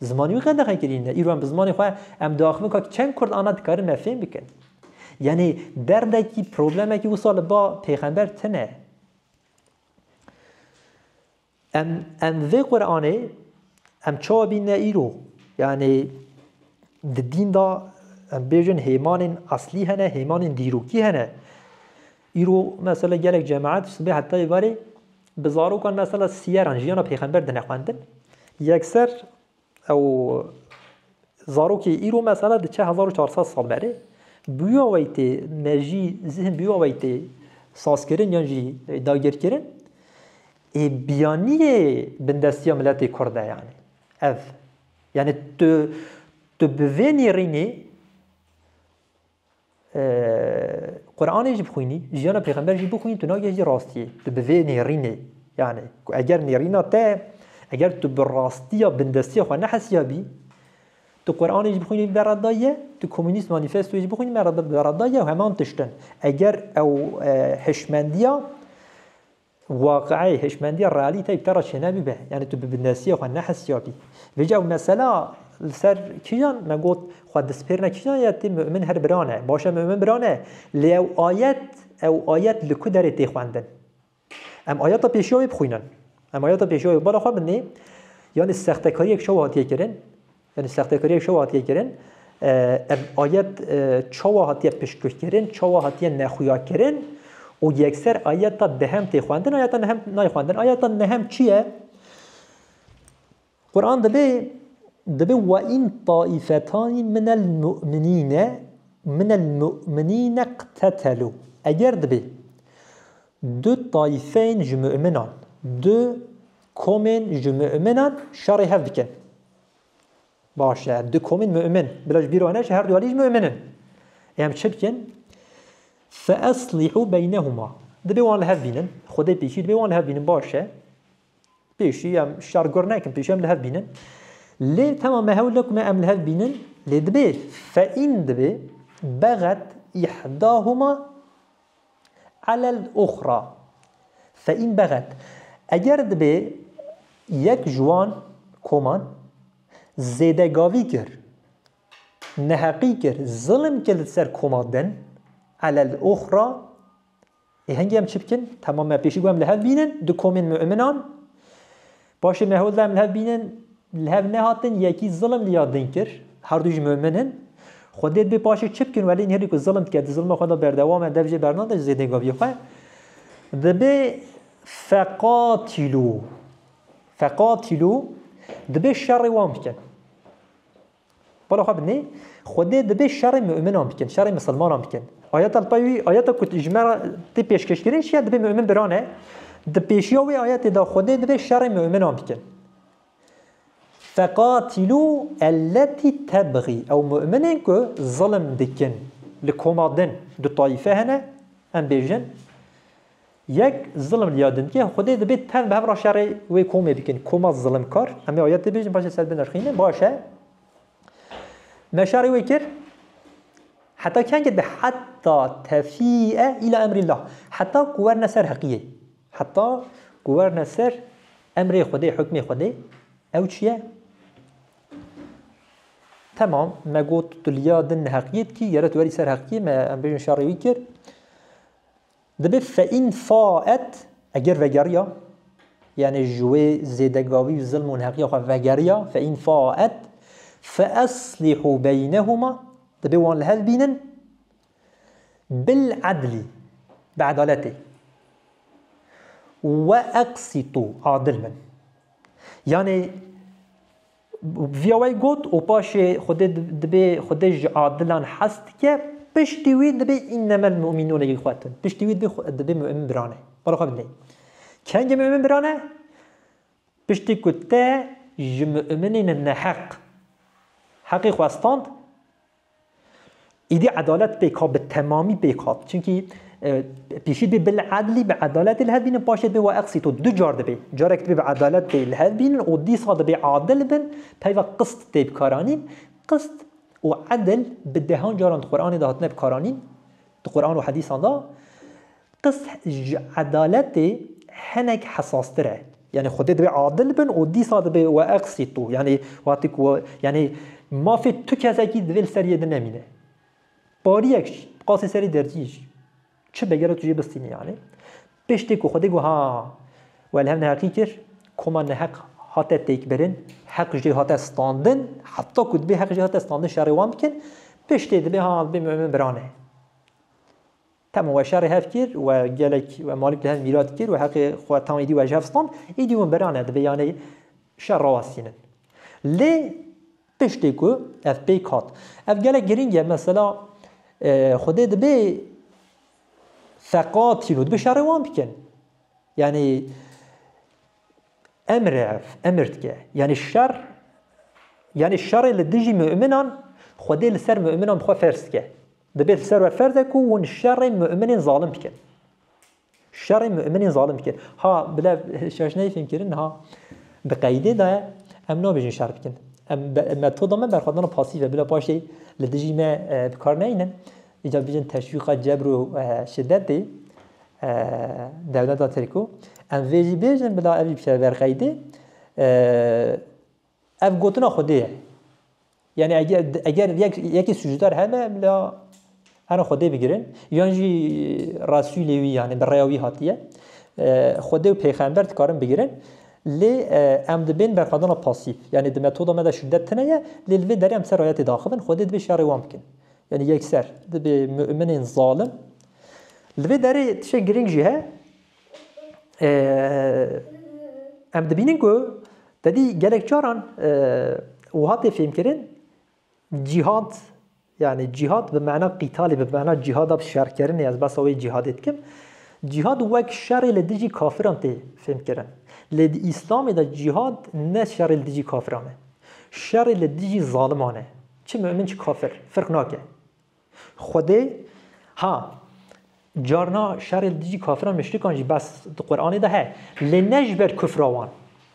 zimanê wî qedexe kirî ne. Îro em bi zimanê xwe, em diaxivin ka çend Kurd ana dikarin me fêm bikin. Yanî derdekî, problemekî wisa li ba Pêxember tine. Em, em vê Qur'anê em çawa bîne îro? Yanî di dîn de em bêjin hêmanên eslî hene, hêmanên dîrokî hene. Îro mesela gelek cemaet sibê heta êvarê bi zarokan mesela siyeran jiyana pêxember dine xwendin. Yekser ew zarokê îro mesela diçe hezar û çar sed sal berê. Bi wî awayî tê mejî, zihin bi wî awayî tê sazkirin yan jî dagirkirin. Ê biyaniyê bindestiya miletê Kurd e yanî. Ev. Yanî tu, tu bi vê nêrînê Ee, Qur'anê jî bixwînî, jiyana Pêxember jî bixwînî, tu nagihî rastiyê. Tu bi vê nêrînê, yani, ku eger nêrîna te, eger tu bi rastiya bindestiya xwe nehesiyabî, tu Qur'anê jî bixwînî, beradaye, tu Komünist Manifestoyê jî bixwînî, berada-, beradaye û heman tiştin. Eger ew, e, hişmendiya Waqi'ê, hişmendiya, realîteyê bi te re çênebîbe. Yani tu bi bindestiya xwe nehesiyabî. Vêca ew mesela li ser kîjan me got, xwe dispêrine kîjan ye, tê mu'min her bira ne. Baş e, mu'min bira ne. Lê ew ayet, ew ayet li ku derê tê xwendin? Em ayeta pêşiya wê bixwînin. Em ayeta pêşiya wê bala xwe binê. Yani sextekariyek çawa hatiye kirin? Yani sextekariyek çawa hatiye kirin? E, ev ayet, e, çawa hatiye piştguhkirin, çawa hatiye nexuyakirin û yekser ayeta dehem tê xwendin, ayeta nehem nayê xwendin. Ayeta nehem çi ye? Quran dibê, dibê: "Ve in taifetani minel mu'minîne, minel mu'minîne qtetelu." Eger dibê du taifeyên ji mu'minan, du komên ji mu'minan şerê hev bikin. Baş e, du komên mu'min. Bila ji bîr we neçe, her du alî jî mu'min in. Ê em çi bikin? Fe eslîhû beynehuma. Dibê wan li hev bînin. Xwedê pêşî dibê wan li hev bînin. Baş e. Pêşî em şer gur nekin. Pêşî em li hev bînin. Lê tema me hewl nekum em li hev bînin. Lê dibê fe in dibê bexet ihdahuma alel uxra. Fe in bexet. Eger dibê yek ji wan koman zêdegavî kir, neheqî kir, zilim kir li ser koma din, alel uxra, ê hingê em çi bikin? Temam, me pêşî got em li hev bînin, du komên mu'minan. Paşê me hol da em li hev bînin, li hev nehatin, yekî zilim li ya din kir. Her du jî mu'min in. Xwedê dibê paşê çi bikin? Welê nêrî ku zilim dike, di zilma xwe de berdewam e, dev jê bernade ji zêdegaviyê xwe. Dibê feqatîlû. Feqatîlû, dibê şerê wan bikin. Bala xwe binê, Xwedê dibê şerê mu'minan bikin, şerê misilmanan bikin. Ayeta li pey wî, ayeta ku ji me re tê pêşkêşkirin, çi ye, dibê mu'min biran e. Di pêşiya wê ayetê de Xwedê dibê şerê mu'minan bikin. Feqatîlû elletî tebxî. Ew mu'minên ku zilim dikin. Li koma din du taîfe hene, em bêjin. Yek zilim li ya din dike, Xwedê dibê tev bi hev re şerê wê komê bikin. Koma zilimkar. Em ê ayetê bêjin, paşê ser binirxînin. Baş e. Me şerê wê kir. Heta kengê dibe? Heta tefîe îla emrîllah. Heta ku werne ser heqiyê. Heta ku werne ser emrê Xwedê, hukmê Xwedê. Ew çi ye? Temam, me got tu li ya din heqiyê dikî, gere tu werî ser heqiyê, me, em bêjin, şerê wî kir. Dibê fe in faet, eger vegeriya, yani ji wê zêdegavî û zilm û neheqiya xwe vegeriya, fe in faet, fe eslîhû beynehuma, dibê wan li hev bînin, bil edlî, bi edaletê, we eqsîtû, adil bin. Yani, Viya wey got û paşê Xwedê dib-, dibê Xwedê ji adilan hez dike, piştî wî dibê innemel mu'minûne yixwetun. Piştî wî dibê xwe-, dibê mu'min birane. Bala xwe bidê. Kengê mu'min birane? Piştî ku te ji mu'minên neheq heqê xwe stand, Îdî edalet pêk hat, bi temamî pêk hat. Çimkî, e, pêşî dibê bil edlî, bi edaletê li hev bînin, paşê dibê we eqsîtû. Du car dibê. Carek dibê bi edaletê li hev bînin û dîsa dibê adil bin, peyva qist tê bikaranîn. Qist û edil bi dehan caran di Qur'anê de hatine bikaranîn. Di Qur'an û hedîsan de. Qist ji edaletê hinek hesastir e. Yani Xwedê dibê adil bin û dîsa dibê we eqsîtû. Yani wextê ku we, yani mafê tu kesekî divê li ser yê din nemîne. Pariyek jî, qasê serê dercî jî. Çi begera tu jê bistînî yani. Piştê ku Xwedê got ha, we li hev neheqî kir, koma neheq hate têkbirin, heq jê hate standin, heta ku dibê heq jê hate standin şerê wan bikin, piştê dibê ha, dibê mu'min birane. Temam, we şerê hev kir, we gelek, we malik li hev mîrat kir, we heqê xwe tam îdî we ji hev stand, îdî hûn birane, dibê yanê şer rawestînin. Lê piştê ku ev pêk hat. Ev gelek girîng e, mesela, e, Xwedê dibê feqatîlû, dibê şerê wan bikin. Yani, Emr e ev, emir dike. Yani şer, yani şerê li dijî mu'minan, Xwedê li ser mu'minan bi xwe ferz dike. Dibê li ser we ferz e ku hûn şerê mu'minên zalim bikin. Şerê mu'minên zalim bikin. Ha, bila şaş neyê fêmkirin, ha, di qeydê de ye, em nabêjin şer bikin. Em be-, metoda me berxwedana pasîf e, bila paşê li dijî me, e, bi kar neynin. Îca bêjin teşwîqa cebr û, e, şidetê. e, dewleta Tirk û em vê jî bêjin, bila ev jî bikeve ber qeydê. E, ev gotina Xwedê ye. Yani eger, eger yek, yekî sûcdar hebe, bila hene Xwedê bigirin. Yan jî Resûlê wî, yani bi rêya wî hatiye. E, Xwedê û pêxember dikarin bigirin. Lê, e, em dibên berxwedana pasîf. Yani di metoda me de şiddet tune ye, lê li vê derê em ser ayetê daxivin, Xwedê dibê şerê wan bikin. Yani yekser dibê mu'minên zalim. Li vê derê tiştek girîng jî he. Ee, em dibînin ku te dî gelek caran, e, wiha tê fêmkirin, cîhad, yani cîhad bi mena qîtalê, bi mena cîhada şerkirinê, ez behsa wê cîhadê dikim. Cîhad wek şerê li dijî kafiran tê fêmkirin. Lê di Îslamê de cîhad ne şerê li dijî kafiran e. Şerê li dijî zaliman e. Çi mu'min çi kafir, firq nake. Xwedê, ha, carna şerê li dijî kafiran, muşrikan jî behs di Qur'anê de heye. Lê ne ji ber kufra wan.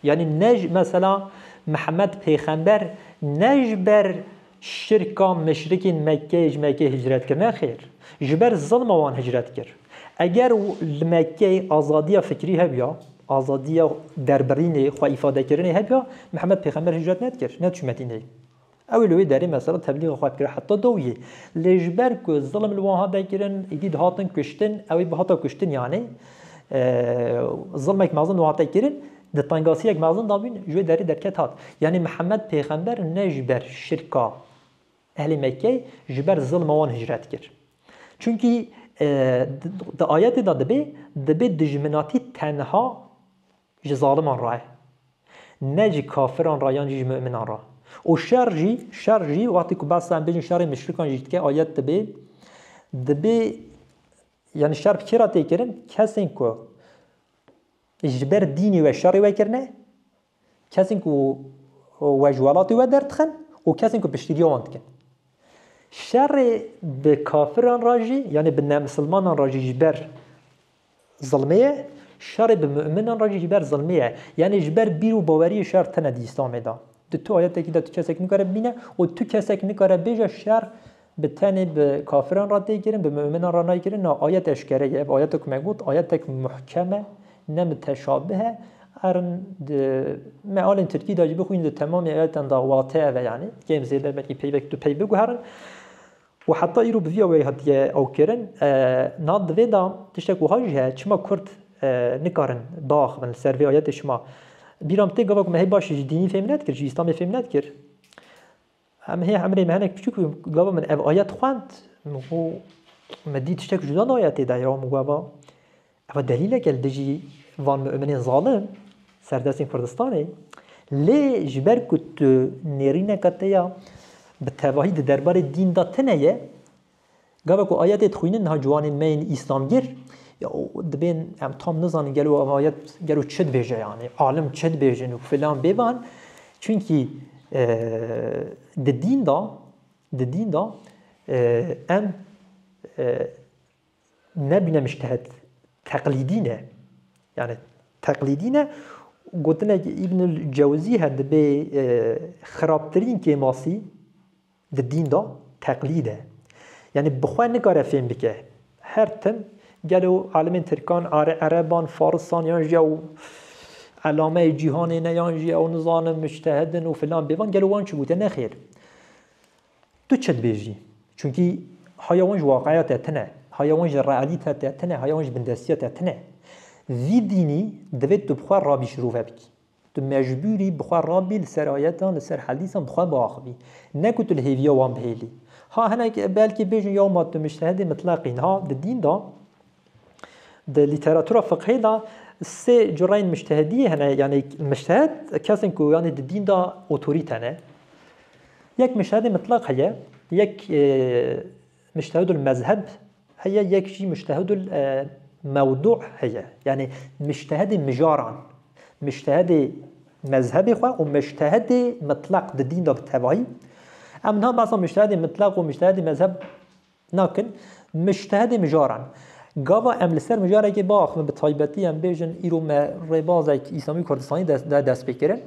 Yani ne ji, mesela Mihemed Pêxember ne ji ber şirka muşrikên Mekkeyê ji Mekkeyê hicret kir. Nexêr. Ji ber zilma wan hicret kir. Eger w-, li Mekkeyê azadiya fikrî hebiya, azadiya derbirînê, xwe îfadekirinê hebiya, Mihemed Pêxember hicret nedikir, nediçû Medîneyê. Ew ê li wê derê mesela teblîxa xwe bikira heta dawiyê. Lê ji ber ku zilm li wan hate kirin, êdî dihatin kuştin, ew ê bihata kuştin yani. E, zilmek mezin wan hate kirin, di tengasiyek mezin de bûn, ji wê derê derket hat. Yani Mihemed Pêxember ne ji ber şirka ehlê Mekkeyê, ji ber zilma wan hicret kir. Çunkî, e, di, di ayetê de dibê, dibê dijminatî tenha ji zaliman re ye. Ne ji kafiran re yan jî ji mu'minan re. Û şer jî, şer jî, wextê ku behsa em bêjin şerê muşrikan jî dike, ayet dibê, dibê, yani şer bi kê re tê kirin? Kesên ku ji ber dînê we şerê we kirine, kesên ku we ji welatê we derdixin û kesên ku piştgiriya wan dikin. Şerê bi kafiran re jî, yani bi nemisilmanan re jî ji ber zilmê ye, şerê bi mu'minan re jî ji ber zilmê ye. Yani ji ber bîr û baweriyê şer tine di Îslamê de. Di tu ayetekî de tu kesek nikare bibîne û tu kesek nikare bêje şer bi tenê bi kafiran re tê kirin, bi mu'minan re nayê kirin. Na, ayet eşkere ye. Ev ayetek ku me got, ayetek muhkem e, ne muteşabih e. Erin di mealên tirkî de jî bixwînin, di temamê ayetan de wate ev e, yani. Kêm zêde belkî peyvek tu pey biguherin. Û heta îro bi vî awayî hatiye ewkirin. E, na di vê de tiştek wiha jî heye, çima Kurd, e, nikarin biaxivin li ser vê ayetê şima? Bîra min tê gava ku me hê baş ji dînî fêm nedikir, ji Îslamê fêm nedikir. Em hê emrê me hinek piçûk bû, gava min ev ayet xwend, min got, me dî tiştek cuda di ayetê de ya, min got, eva, eva delîlek e li dijî van mu'minên zalim, serdestên Kurdistanê. Lê ji ber ku tu nêrîneka te ya bi tevahî di derbarê dîn de tine ye, gava ku ayetê dixwînin niha ciwanên me yên Îslamgir, ya, û dibên em tam nizanin gelo ev ayet gelo çi dibêje, yani alim çi dibêjin û filan bêvan. Çunkî, e, di dîn de, di dîn de, e, em, e, nebîne mujtehed, teqlîdî ne. Yani teqlîdî ne. Gotinek Îbnul Cewzî heye, dibê, e, xirabtirîn kêmasî di dîn de teqlîd e. Yani bi xwe nikare fêm bike. Her tim gelo alimên tirkan, are-, ereban, farisan yan jî ew elameyê cîhanê ne yan jî ew nizanim mujtehid in û filan bêvan, gelo wan çi gote? Nexêr. Tu çi dibêjî? Çunkî haya wan ji waqiya te tine, haya wan ji realîte te tine, haya wan ji bindestiya te tine. Vî dînî divê tu bi xwe rabî şirove bikî. Tu mecbûrî bi xwe rabî li ser ayetan, li ser hedîsan bi xwe biaxivî. Ne ku tu li hêviya wan bihêlî. Ha hinek belkî bêjin ya ma tu mujtehidê mitlaqî. Niha di dîn de, di lîteratura fiqhê de sê cureyên mujtehidiyê hene, yani mujtehed kesên ku yani di dîn de otorîte ne. Yek mujtehidê mitlaq heye, yek, e, mujtehidul mezheb heye, yek jî mujtehidul, e, mewdu' heye. Yani mujtehidê mijaran, mujtehidê mezhebê xwe û mujtehidê mitlaq di dîn de bi tevahî. Em niha behsa mujtehidê mitlaq û mujtehidê mezheb nakin, mujtehidê mijaran. Gava em li ser mijarekê biaxivin, bi taybetî em bêjin îro me rêbazek Îslamî Kurdistanî dest, de dest pê kirin.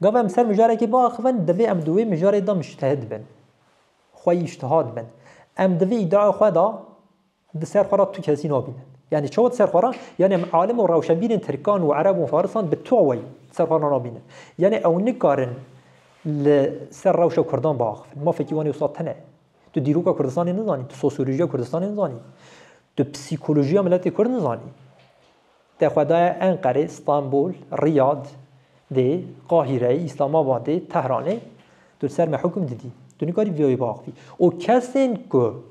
Gava em ser mijarekê biaxivin, divê em di wê mijarê de mujtehid bin. Xwe îctihad bin. Em di vê îdiaya xwe de di ser xwe re tu kesî nabînin. Yani çawa di ser xwe re? Yani em alim û rewşenbîrên tirkan û ereb û farisan bi tu awayî di ser xwe re nabînin. Yani ew nikarin li ser rewşa Kurdan biaxivin. Mafekî wan ê wisa tune. Tu dîroka Kurdistanê nizanî, tu sosyolojiya Kurdistanê nizanî, tu psîkolojiya miletê Kurd nizanî. Te xwe daye Enqerê, Stenbol, Riyad, dê, Qahireyê, Îslamabadê, Tehranê, tu li ser me hukm didî. Tu nikarî vî wê biaxivî. Û kesên ku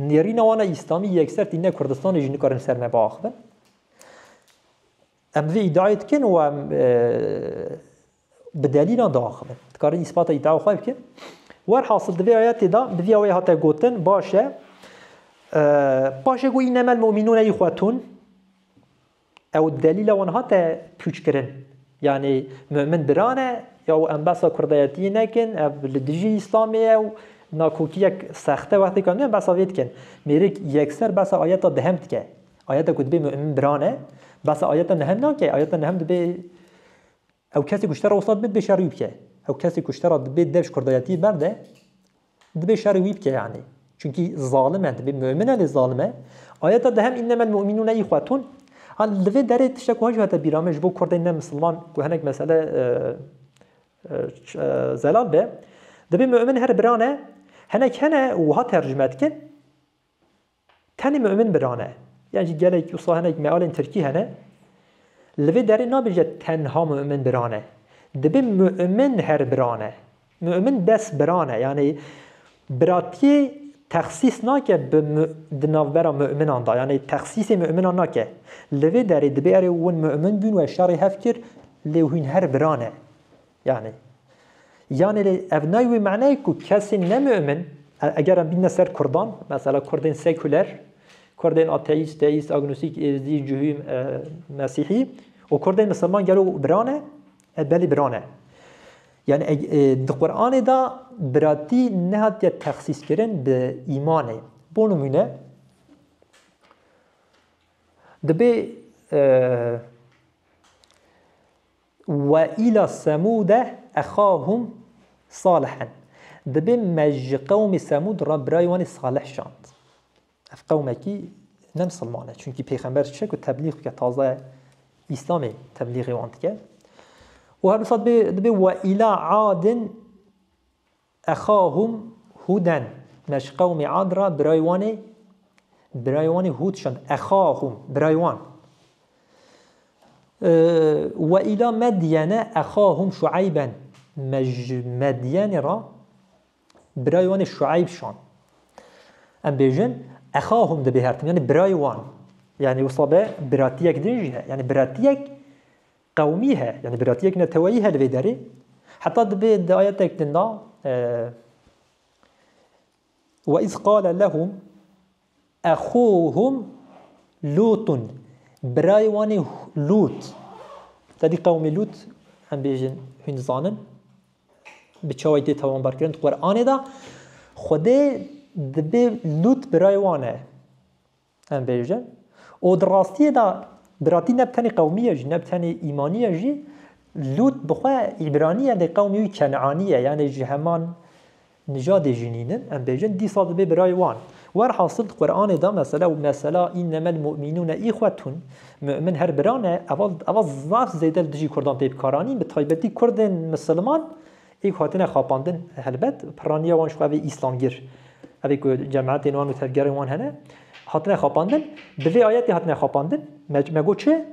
nêrîna wana Îslamî yekser tîne Kurdistanê jî nikarin li ser me biaxivin. Em vê îdiayê dikin û em, e, bi delîlan diaxivin. Dikarin îspata îdia xwe bikin. Werhasil di vê ayetê de bi vî awayî hate gotin, baş e. E, paşê ku "Înnemel mu'minûne îxwetûn", ew delîla wan hate pûç kirin. Yani mu'min bira ne, ya û em behsa kurdayetiyê nekin, ev li dijî Îslamê ye û nakokiyek sexte wextê ku em em behsa vê dikin. Mêrik yekser behsa ayeta dehem dike. Ayeta ku dibê mu'min bira ne, behsa ayeta nehem nake. Ayeta nehem dibê ew kesê ku ji te re wisa dibe, dibê şerî wî bike. Ew kesê ku ji te re dibê dev ji kurdayetiyê berde, dibê şerî wî bike yani. Çunkî zalim e, dibê mu'min e lê zalim e. Ayeta dehem "Înnemel mu'minûne îxwetûn". Ha, li vê derê tiştek wiha jî hate bîra min ji bo kurdên ne misilman ku hinek mesele, e, e, ç-, e, zelal be. Dibê mu'min her bira ne, hinek hene wiha tercime dikin. Tenê mu'min bira ne. Yan jî gelek wisa hinek mealên tirkî hene. Li vê derê nabêje tenha mu'min bira ne. Dibê mu'min her bira ne. Mu'min des bira ne. Yani biratiyê texsîs nake bi mu-, di navbera mu'minan de. Yani texsîsê mu'minan nake. Li vê derê dibê erê win mu'min bûn, we şerê hev kir, lê hûn her bira ne. Yani, yani lê ev nayê wê manayê ku kesên ne mu'min, e-, eger em bîne ser Kurdan, mesela Kurdên sekuler, Kurdên ateîst, teîst, agnostîk, êzdî, cuhî, e, mesîhî û Kurdên misilman gelo bira ne? E, belê bira ne. Yani, e, e, di Qur'anê de biratî nehatiye texsîs kirin bi îmanê. Bo nimûne, dibê, e, "Ve îla Semûde exahum Salihen." Dibê me ji qewmê Semûd re birayê wan ê Salih şand. Ev qewmekî ne misilman e. Çunkî pêxember çi ku teblîx dike, taze Îslamê teblîxê wan dike. Û her wisa dibê, dibê "Ve îla Adin exahum Huden." Me ji qewmê Ad re birayê wan ê, birayê wan ê Hûd şand. Exahum, birayê wan. Ee, "Ve îla Medyene exahum Şueyben." Me ji Medyenê re birayê wan ê Şueyb şand. Em bêjin, exahum dibê her tim, yani birayê wan. Yani wisa be biratiyek din jî he. Yani biratiyek qewmî he, yani biratiyek neteweyî he li vê derê. Heta dibê di ayetek din de, e, "Ve iz qale lehum exuhum Lûtun." Birayê wan ê Lût. Te dî qewmê Lût, em bêjin, hûn dizanin. Bi çawayî tê tawanbar kirin di Qur'anê de. Xwedê dibê Lût birayê wan e. Em bêjin. Û di rastiyê de biratî ne bi tenê qewmî ye jî, ne bi tenê îmanî ye jî. Lût bi xwe îbranî ye, lê qewmê wî kenanî ye, yani ji heman nijadê jî nînin, em bêjin, dîsa dibê birayê wan. Werhasil di Qur'anê de mesela, mesela "Înnemel mu'minûne îxwetun", mu'min her bira ne, eva, eva zaf zêde li dijî Kurdan tê bikaranîn, bi taybetî Kurdên misilman ê ku hatine xapandin, helbet, piraniya wan ji xwe vê Îslamgir, evê ku cemaetên wan û tevgerên wan hene, hatine xapandin, bi vê ayetê hatine xapandin. Me, me got çi?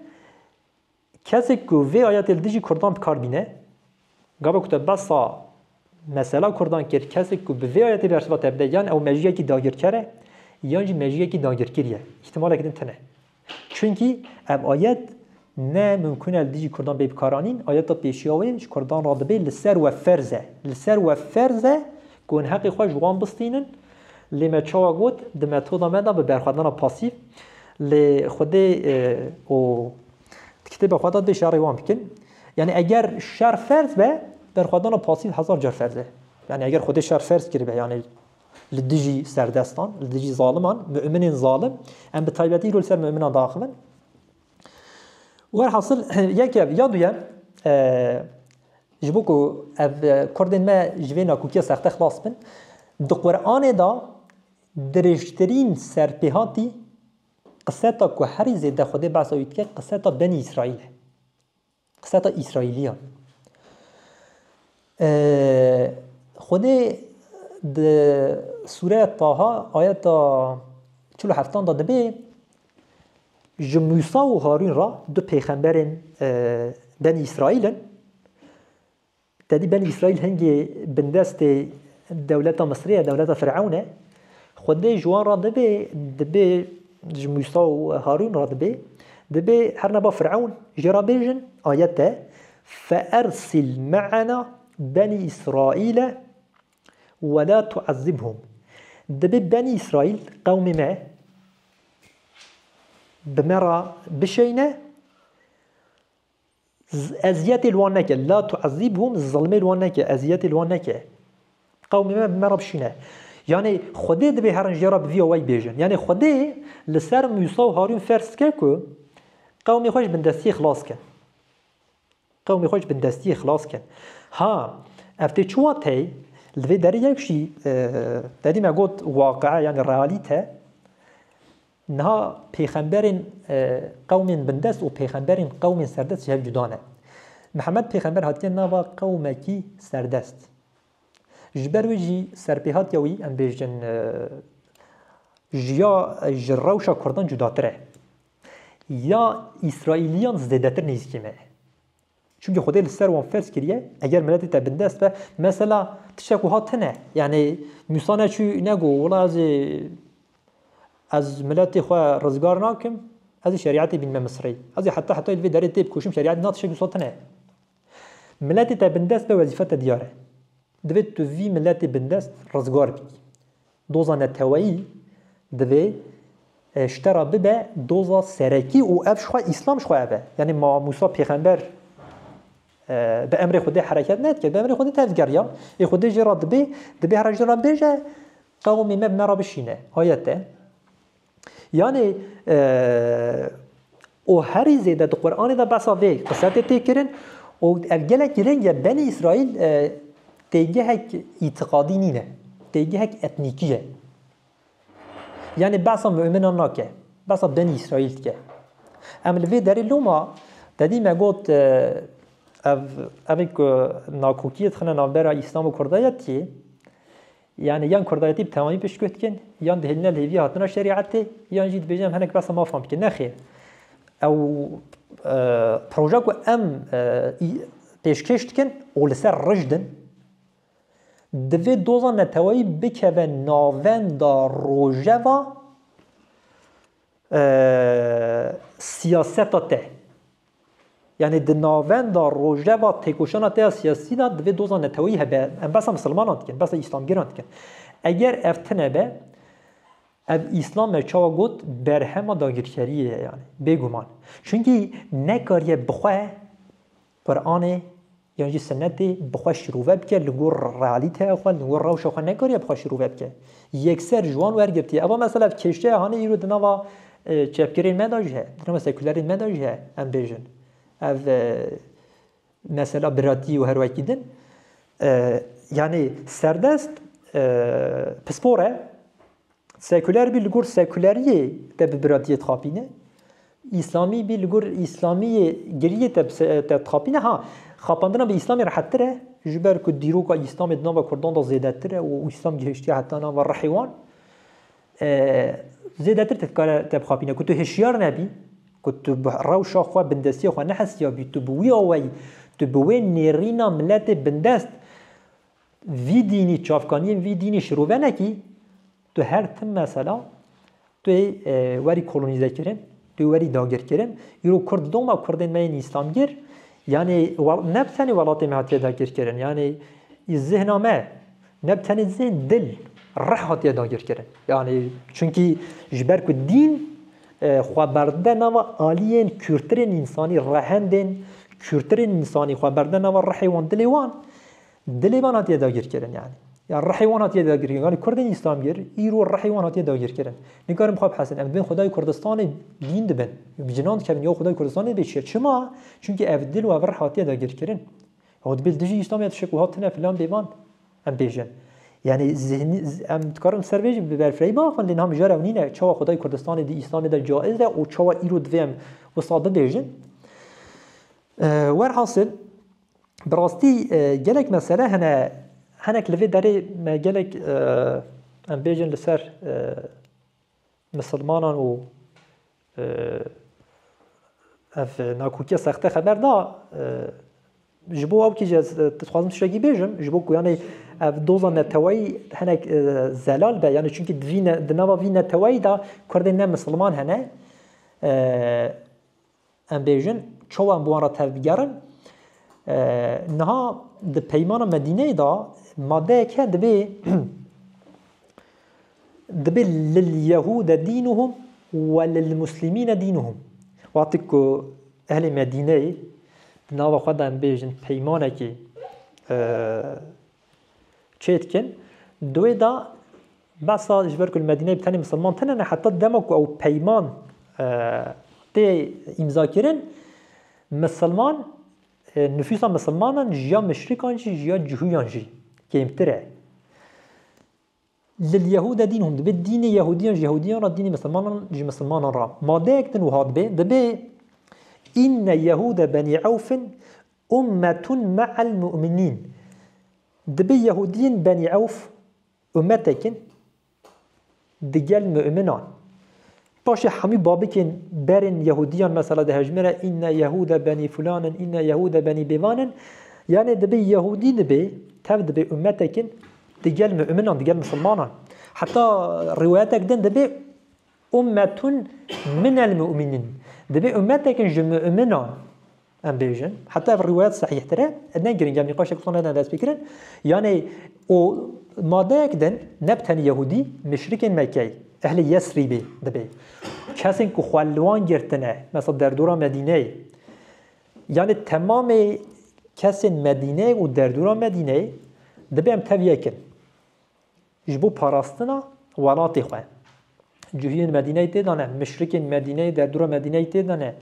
Kesek ku vê ayetê li dijî Kurdan bi kar bîne, gava ku te behsa mesela Kurdan kir, kesek ku bi vê ayetê bersiva te bide, yan ew mejiyekî dagirker e, yan jî mejiyekî dagirkirî ye. Îhtimalek din tune. Çunkî ev ayet ne mimkun e li dijî Kurdan bê bikaranîn. Ayeta pêşiya wê ji Kurdan re dibê li ser we ferz e. Li ser we ferz e ku hûn heqê xwe ji wan bistînin. Lê me çawa got, di metoda me de bi berxwedana pasîf, lê Xwedê, e, û di kitêba xwe de dê şerê wan bikin. Yani eger şer ferz be, berxwedana pasîf hezar car ferz e. Yani eger Xwedê şer ferz kiribe, yani li dijî serdestan, li dijî zaliman, mu'minên zalim, em bi taybetî îro li ser mu'minan diaxivin. Werhasil, yek ev, ya duyem, e, ji bo ku ev, e, Kurdên me ji vê nakokîya sexte xilas bin, di Qur'anê de dirêjtirîn serpêhatî qiseta ku herî zêde Xwedê behsa wî dike, qiseta Benî Îsraîl e. Qiseta Îsraîliyan. Ee, Xwedê di Sûreya Taha ayeta çil û heftan de dibê, ji Mûsa û Harûn re du pêxemberên, e, Benî Îsraîl in. Te dî Benî Îsraîl hingê bindestê dewleta Misrê ye, dewleta Firewn e. Xwedê ji wan re dibê, dibê ji Mûsa û Harûn re dibê, dibê her neba Firewn jê re bêjin, ayet e, "Fe ersil me'ena Benî Îsraîle we la tu'ezzibhum." Dibê Benî Îsraîl, qewmê me, bi me re bişeyne, z-, eziyetê li wan neke. "La tu'ezzibhum", zilmê li wan neke, eziyetê li wan neke. Qewmê me bi me re bişîne. Yani Xwedê dibê herin jê re bi vî awayî bêjin. Yani Xwedê li ser Mûsa û Harûn ferz dike ku qewmê xwe ji bindestiyê xilas kin. Qewmê xwe ji bindestiyê xilas kin. Ha, ev tê çi wateyê? Li vê derê yek jî, e, te dî me got waqia, yani realîte, niha pêxemberên, e, qewmên bindest û pêxemberên qewmên serdest ji hev cuda ne. Mihemed pêxember hatiye nava qewmekî serdest. Ji ber wê jî serpêhatiya wî, em bêjin, e, ji ya, ji rewşa Kurdan cudatir e. Ya Îsraîliyan zêdetir nêzîkî me ye. Çimkî Xwedê li ser wan ferz kiriye, eger miletê te bindest be, mesela tiştek wiha tune. Yani Mûsa neçû negot, "Wela ez ê, ez miletê xwe rizgar nakim, ez ê şerîetê bînime Misrê. Ez ê heta heta li vê derê têbikoşim, şerîet na tiştek wisa tune." Miletê te bindest be, wezîfa te diyar e. Divê tu vî miletê bindest rizgar bikî. Doza neteweyî divê, e, ji te re bibe doza serekî û ev ji xwe Îslam ji xwe ev e. Yanî ma Mûsa pêxember, e, bi emrê Xwedê hereket nedike, bi emrê Xwedê tevgeriya. Ê Xwedê jê re dibê, dibê here jê re bêje, qewmê me bi me re bişîne. Ayet e. Yanî, e, û herî zêde di Qur'anê de behsa vê qise tê tê kirin û ev gelek giring e, Benî Îsraîl, e, têgehek îtiqadî nîne, têgehek etnîkî ye. Yanî behsa mu'minan nake, behsa Benî Îsraîl dike. Em li vê derê loma, te dî me got, e, ev, ev ê ku nakokiyê dixine navbera Îslam û Kurdayetiyê, Yanî yan Kurdayetî bi temamî piştguh dikin, yan dihêline li hêviya hatina şerîetê, yan jî dibêjin em hinek behsa mafan bikin. Nexêr. Ew, e, proje ku em, e, î-, pêşkêş dikin û li ser rijd in, divê doza neteweyî bikeve navenda rojeva, e, siyaseta te. Yanî di navenda rojeva têkoşana te ya siyasî de divê doza neteweyî hebe. Em behsa misilmanan dikin, behsa îslamgêran dikin. Eger ev tine be, ev Îslam me çawa got, berhema dagirkeriyê ye yanî, bêguman. Çunkî nekariye bi xwe Qur'anê yan jî sinetê bi xwe şirove bike, li gor realîteya xwe, li gor rewşa xwe nekariye bi xwe şirove bike. Yekser ji wan wergirtiye. Eva mesela ev kêşeya hanê îro di nava, e, çepgirên me de jî heye, di nava sekulerên me de jî heye, em bêjin. Ev, e, mesela biratî û her wekî din. E, yanî serdest, e, pispor e. Sekuler bî li gor sekuleriyê te bi biratiyê dixapîne. Îslamî bî li gor îslamiyê giriyê te bi se-, te dixapîne. Ha, xapandina bi Îslamê rehettir e. Ji ber ku dîroka Îslamê di nava Kurdan de zêdetir e û Îslam gihiştiye heta nava rihê wan. E, zêdetir te dikare te bixapîne. Ku tu hişyar nebî, ku tu bi rewşa xwe, bindestiya xwe nehesiyabî, tu bi wî awayî, tu bi wê nêrîna miletê bindest vî dînî, çavkaniyên vî dînî şirove nekî, tu her tim mesela, tu yê, e, werî kolonîze kirin, tu yê werî dagir kirin. Îro Kurd doma Kurdên me yên Îslamgir, yanî wel-, ne bi tenê welatê me hatiye dagir kirin, yanî î zihna me, ne bi tenê zihn, dil, rih hatiye dagir kirin. Yanî çunkî ji ber ku dîn, e, xwe berde nava aliyên kûrtirên însanî, rehendên kûrtirên însanî xwe berde nava rihê wan, dilê wan, Dilê van hatiye dagirkirin yani. Ya rihê wan hatiye dagirkirin. Yani Kurdên Îslamgir, îro rihê wan hatiye dagirkirin. Nikarin xwe bihesin. Em dibên Xwedayê Kurdistanê dîn dibin. Bi cinan dikevin ya Xwedayê Kurdistanê dibê çi ye? Çima? Çünkü ev dil û ev rih hatiye dagirkirin. Ew dibê li dijî Îslamê tişek wiha tune filan bêvan em bêjin. Yani zihni, z-, em dikarin ser vê jî bi berfirehî biaxivin, lê niha mijar ew nîne. Çawa Xwedayê Kurdistanê di Îslamê de caiz e û çawa îro divê em wisa bibêjin? E, werhasil, Bi rastî, e, gelek mesele hene, hinek li vê derê me gelek, e, em bêjin li ser, e, misilmanan û, e, ev nakokiya sexte xeber da, e, ji bo ew kî jî ez, e, dixwazim tiştekî bêjim, ji bo ku yani ev doza neteweyî hinek, e, zelal be, yani çünkü di vî ne-, di nava vî neteweyî de Kurdên ne misilman hene, e, em bêjin, çawa em bi wan re tevbigerin? E, niha di peymana Medîneyê de madeyek heye dibê, dibê lil Yehûde dînuhum we lil Muslimîne dînuhum. Wextê ku ehlê Medîneyê di nava xwe de em bêjin peymanekê, e, çê dikin. Di wê de behsa ji ber ku li Medîneyê bi tenê misilman tune ne, heta dema ku ew peyman, e, tê îmzakirin, misilman, e, nifûsa misilmanan ji ya muşrikan jî, ji ya cihûyan jî kêmtir e. Lil Yehûde dînuhum, dibê dînê Yehûdiyan ji Yehûdiyan re, dînê misilmanan ji misilmanan re. Madeyek din wiha dibê, dibê, inne Yehûde Benî Ewfin ummetun me'el mu'minîn. Dibê Yehûdiyên Benî Ewf ummetek in digel mu'minan. Paşê hemî babikên berên Yehûdiyan mesela dihejmire, inne Yehûde Benî fulanin, inne Yehûde Benî bêvanin. Yani dibê Yehûdî dibê, tev dibê ummetek in digel mu'minan, digel misilmanan. Heta riwayetek din dibê ummetun minel mu'minîn. Dibê ummetek in ji mu'minan. em bêjin. Heta ev rîwayet sehîhtir e, ne giring e, em nîqaşek xwe neden dest pê kirin. Yanî û madeyek din, ne bi tenê Yehûdî, muşrikên Mekkeyê, ehlê Yesrîbê dibê. Kesên ku xwe li wan girtine, mesela derdora Medîneyê, yanî temamê kesên Medîneyê û derdora Medîneyê dibê em tev yek in. Ji bo parastina welatê xwe. Cihûyên Medîneyê tê de ne, muşrikên Medîneyê, derdora Medîneyê tê de ne.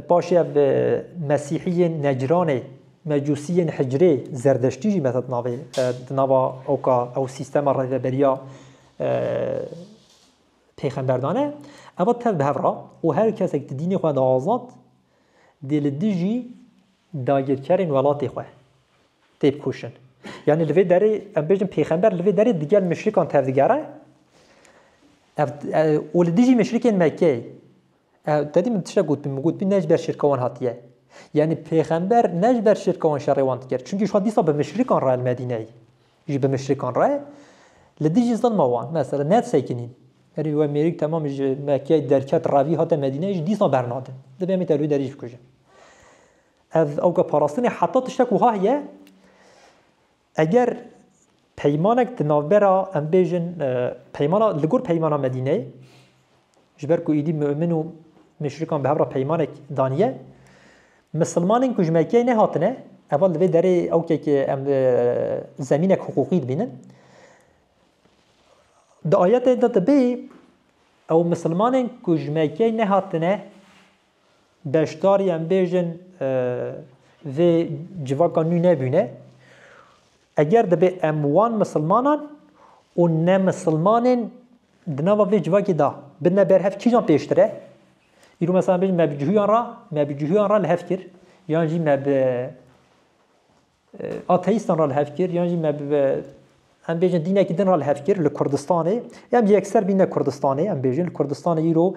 Paşê ev, e, Mesîhiyên Necranê, Mecûsiyên Hicrê, Zerdeştî jî mesela di navê, e, di nava oka ew sîstema rêveberiya, e, pêxember de ne. Eva tev bi hev re û her kesek di dînê xwe de azad, dê li dijî dagirkerên welatê xwe tê bikoşin. Yanî li vê derê, em bêjin pêxember li vê derê digel muşrikan tevdigere. Ev, e, û li dijî muşrikên Mekkeyê. E, te dî min tiştek gotbî, min gotbî ne ji ber şirka wan hatiye. Yanî pêxember ne ji ber şirka wan şerê wan dikir. Çunkî ji xwe dîsa bi muşrikan re li Medîneyê. Ji bi muşrikan re. Li dijî zilma wan. Mesela ne disekinîn. Herî we mêrik temam ji Mekkeyê derket revî hate Medîneyê jî dîsa bernadin. Dibê em ê te li wî derê jî bikujin. Ev ewka parastinê heta tiştek wiha heye. Eger peymanek di navbera, em bêjin, e, peymana, li gor peymana Medîneyê, ji ber ku îdî mu'min û muşrikan bi hev re peymanek daniye, misilmanên ku ji Mekkeyê nehatine, eva li vê derê ewkek em, e, zemînek hiqûqî dibînin. Di ayetê de dibê, ew misilmanên ku ji Mekkeyê nehatine, beşdarî em bêjin, e, vê civaka nû nebûne. Eger dibê em wan misilmanan û ne misilmanên di nava vê civakê de bidine ber hev, kîjan pêştir e? Îro mesela em bêjin me bi cihûyan re, me bi cihûyan re li hev kir, yan jî me bi e, ateîstan re li hev kir, yan jî me bi, em bêjin dînekî din re li hev kir li Kurdistanê. Em yekser bîne Kurdistanê, em bêjin li Kurdistanê îro,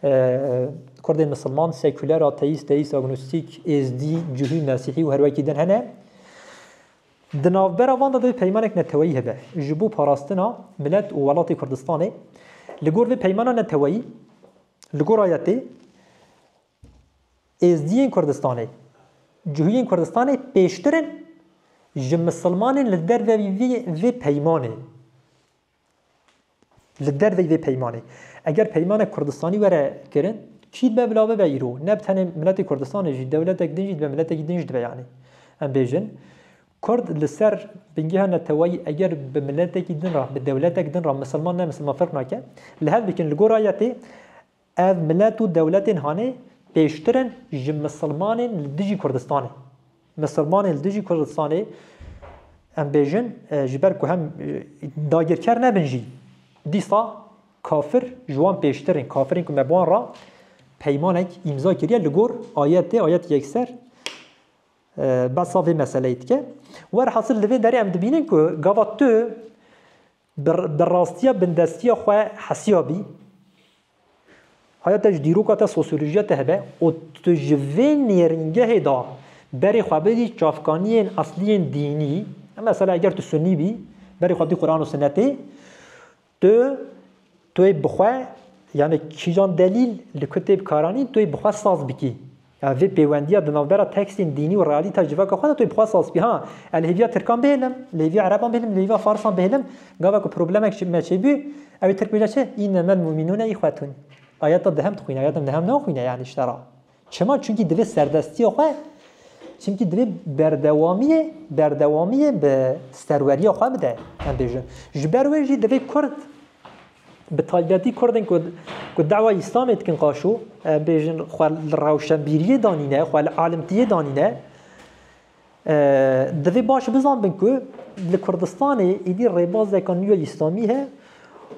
e, Kurdên misilman, sekuler, ateîst, teîst, agnostîk, êzdî, cihû, mesîhî û her wekî din hene. Di navbera van de divê peymanek neteweyî hebe. Ji bo parastina milet û welatê Kurdistanê. Li gor vê peymana neteweyî, li gor ayetê, Êzdiyên Kurdistanê, cihûyên Kurdistanê pêştir in ji misilmanên li derveyî vê, vê peymanê. Li derveyî vê peymanê. Eger peymanek Kurdistanî were kirin, kî dibe bila bibe îro? Ne bi tenê miletê Kurdistanê jî, dewletek din jî dibe, miletekî din jî dibe yanî. Em bêjin, Kurd li ser bingeha neteweyî eger bi miletekî din re, bi dewletek din re, misilman ne misilman ferq nake, li hev bikin li gor ayetê, Ev milet û dewletên hanê pêştir in ji misilmanên li dijî Kurdistanê. Misilmanên li dijî Kurdistanê, em bêjin, e, ji ber ku hem, e, dagirker nebin jî, dîsa kafir ji wan pêştir in. Kafirên ku me bi wan re peymanek îmza kiriye li gor ayetê, ayet yekser, e, behsa vê meseleyê dike. Werhasil li vê derê em dibînin ku gava tu bi, bi rastiya bindestiya xwe hesiya bî, haya te ji dîroka te, sosyolojiya te hebe û tu ji vê nêrîngehê de berê xwe bidî çavkaniyên esliyên dînî, mesela eger tu sunî bî, berê xwe bidî Quran û Sunnetê, tu, tu yê bi xwe, yani kîjan delîl li ku tê bikaranîn, tu yê bi xwe saz bikî. Ya vê pêwendiya di navbera tekstên dînî û realîta civaka xwe de tu yê bi xwe saz bikî. Ha, ez li hêviya Tirkan bihêlim, li hêviya Ereban bihêlim, li hêviya Farisan bihêlim, gava ku problemek çi-, me çêbû, ew ê Tirk bêje çi? "Înnemel mu'minûne îxwetûn." Ayeta dihem dixwîne, ayeta dihem naxwîne yani ji te re. Çima? Çunkî divê serdestiya xwe, çimkî divê berdewamiyê, berdewamiyê bi serweriya xwe bide, em bêjin. Ji ber wê jî divê Kurd, bi taybetî Kurdên ku, ku dawa Îslamê dikin qaşo, em bêjin xwe li rewşenbîriyê danîne, xwe li alimtiyê danîne, e, divê baş bizanbin ku li Kurdistanê êdî rêbazeka nû ya Îslamî heye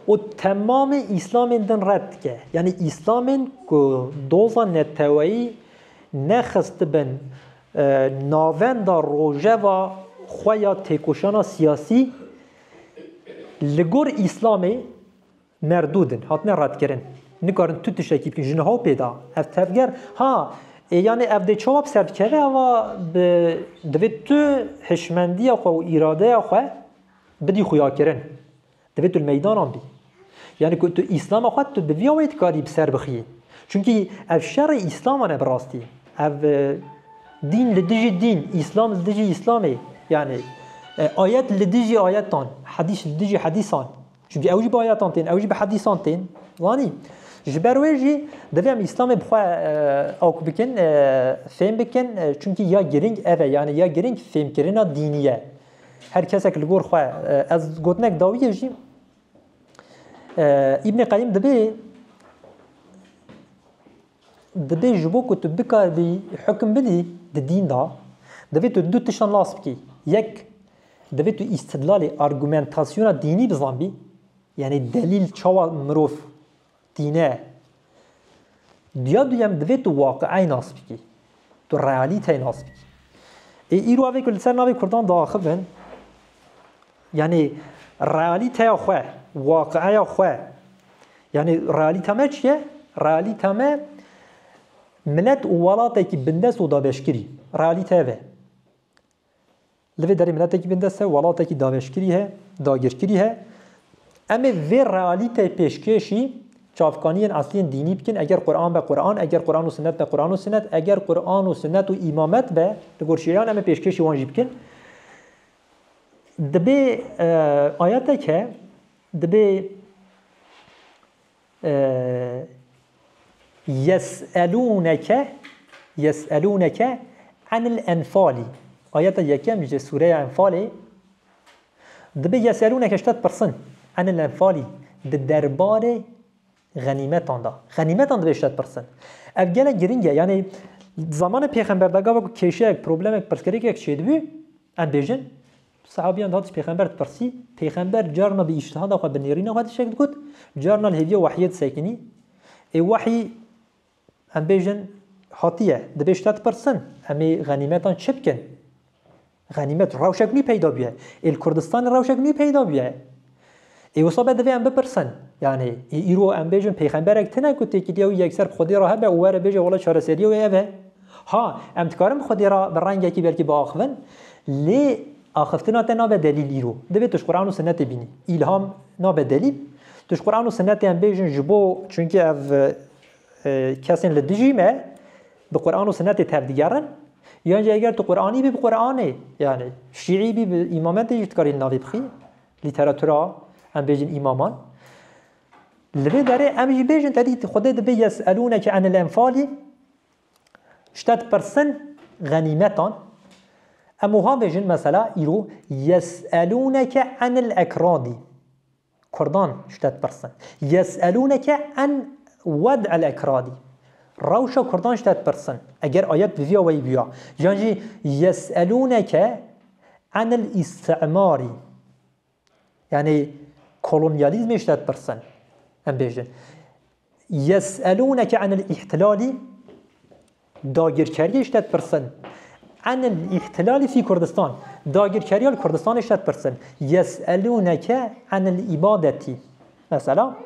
û temamê Îslamên din red dike. Yanî Îslamên ku doza neteweyî nexistibin, e, navenda rojeva xwe ya têkoşana siyasî, li gor Îslamê merdûd in, hatine redkirin. Nikarin tu tiştekî bikin, ji niha û pê de. Ev tevger, ha, ê, yanî ev dê çawa bi ser dikeve, eva bi, divê tu hişmendiya xwe û îradeya xwe bidî xuyakirin. Divê tu li meydanan bî. Yanî ku tu Îslama xwe tu bi vîya wê dikarî bi ser bixiyî. Çunkî ev şerê Îslaman e bi rastî. Ev, e, dîn li dijî dîn, Îslam li dijî Îslamê, yani, e, ayet li dijî ayetan, hedîs li dijî hedîsan. Çünkü ew jî bi ayetan tên, ew jî bi hedîsan tên. Zanî? Ji ber wê jî divê em Îslamê bi xwe, e, awk bikin, e, fêm bikin, e, çünkü ya giring ev e, yani ya giring fêmkirina dînî ye. Her kesek li gor xwe, e, ez gotinek dawiyê jî, e, Îbnê Qeyim dibê, dibê ji bo ku tu bikaribî hukim bidî di dîn de, divê tu du tiştan nas bikî. Yek, divê tu îstidlalê, argumentasyona dînî bizanbî. Yani delîl çawa mirov tîne. Duya duyem divê tu waqiayê nas bikî. Tu realîteyê nas bikî. Ê îro evê ku li ser navê Kurdan diaxivin, yani realîteya xwe, waqiaya xwe, yani realîta me çi ye? Realîta me milet û welatekî bindest û dabeşkirî. Realîte ev e. Li vê derê miletekî bindest e, welatekî dabeşkirî he, dagirkirî he. Em ê vê realîteyê pêşkêşî çavkaniyên esliyên dînî bikin. Eger Quran be Quran, eger Quran û Sinnet be Quran û Sinnet, eger Quran û Sinnet û îmamet be, li gor şîeyan em ê pêşkêşî wan jî bikin. Dibê, e, ayetek he, dibê, e, yes'elûneke, yes'elûneke enil enfalî. Ayeta yekem ji Sûreya Enfalê. Dibê yes'elûneke ji te dipirsin. Enil enfalî. Di derbarê xenîmetan de. Xenîmetan dibê ji te dipirsin. Ev gelek giring e. Yani zamanê pêxember de gava ku kêşeyek, problemek, pirsgirêkek çêdibû, em bêjin, sahabiyan dihat ji pêxember dipirsî, pêxember carna bi îctihada xwe, bi nêrîna xwe tiştek digot, carna li hêviya wehiyê disekinî. Ê wehî, em bêjin, hatiye, dibê ji te dipirsin, em ê xenîmetan çi bikin? Xenîmet rewşek nû peyda bûye. Ê li Kurdistanê rewşek nû peyda bûye. Ê wisa be divê em bipirsin. Yani, ê îro em bêjin pêxemberek tune ku têkiliya wî yekser bi Xwedê re hebe û were bêje, wela çareseriya wê ev e. Ha, em dikarin bi Xwedê re bi rengekî belkî biaxivin, lê axiftina te nabe delîl îro. Divê tu ji Quran û Sinnetê bînî. Îlham nabe delîl. Tu ji Quran û Sinnetê em bêjin ji bo, çünkü ev, e, kesên li dijî me bi Quran û Sinnetê tevdigerin. Yan jî eger tu Quranî bî bi Quranê, yani Şîî bî bi îmametê jî dikarî li navê bixî, lîteratura, em bêjin îmaman. Li vê derê em jî bêjin te dî Xwedê dibê yes'elûneke enil enfalî, ji te dipirsin xenîmetan. Em wiha bêjin mesela îro, yes'elûneke enil ekradî. Kurdan ji te dipirsin. Yes'elûneke en wed'el ekradî. Rewşa Kurdan ji te dipirsin. Eger ayet bi vî awayî bûya. Yan jî yes'elûneke enil îsti'marî. Yani kolonyalîzmê ji te dipirsin. Em bêjin. Yes'elûneke enil îhtilalî. Dagirkeriyê ji te dipirsin. Enil îhtilalî fî Kurdistan. Dagirkeriya li Kurdistanê ji te dipirsin. Yes'elûneke enil îbadetî. Mesela,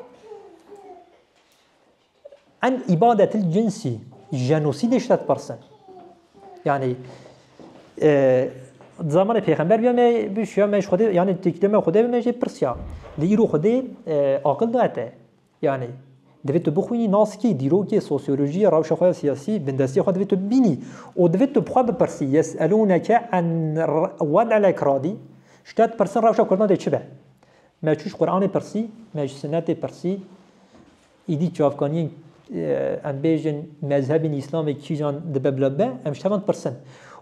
en îbadetil cinsî, jenosîdê ji te dipirsin. Yani, e, zamanê pêxember biya me, bi şiya me ji Xwedê, yani têkilê me Xwedê bi me jê pirsiya. Lê îro Xwedê, e, aqil da te. Yani, divê tu bixwînî, naskî, dîrokê, sosyolojiyê, rewşa xwe ya siyasî, bindestiya xwe divê tu bibînî. Û divê tu bi xwe bipirsî, yes'elûneke en r-, wed'el ekradî, ji te dipirsin rewşa Kurdan dê çi be? Me çû ji Quranê pirsî, me ji Sinnetê pirsî, îdî çavkaniyên, e, em bêjin mezhebên Îslamê kîjan dibe bila be, em ji te van dipirsin.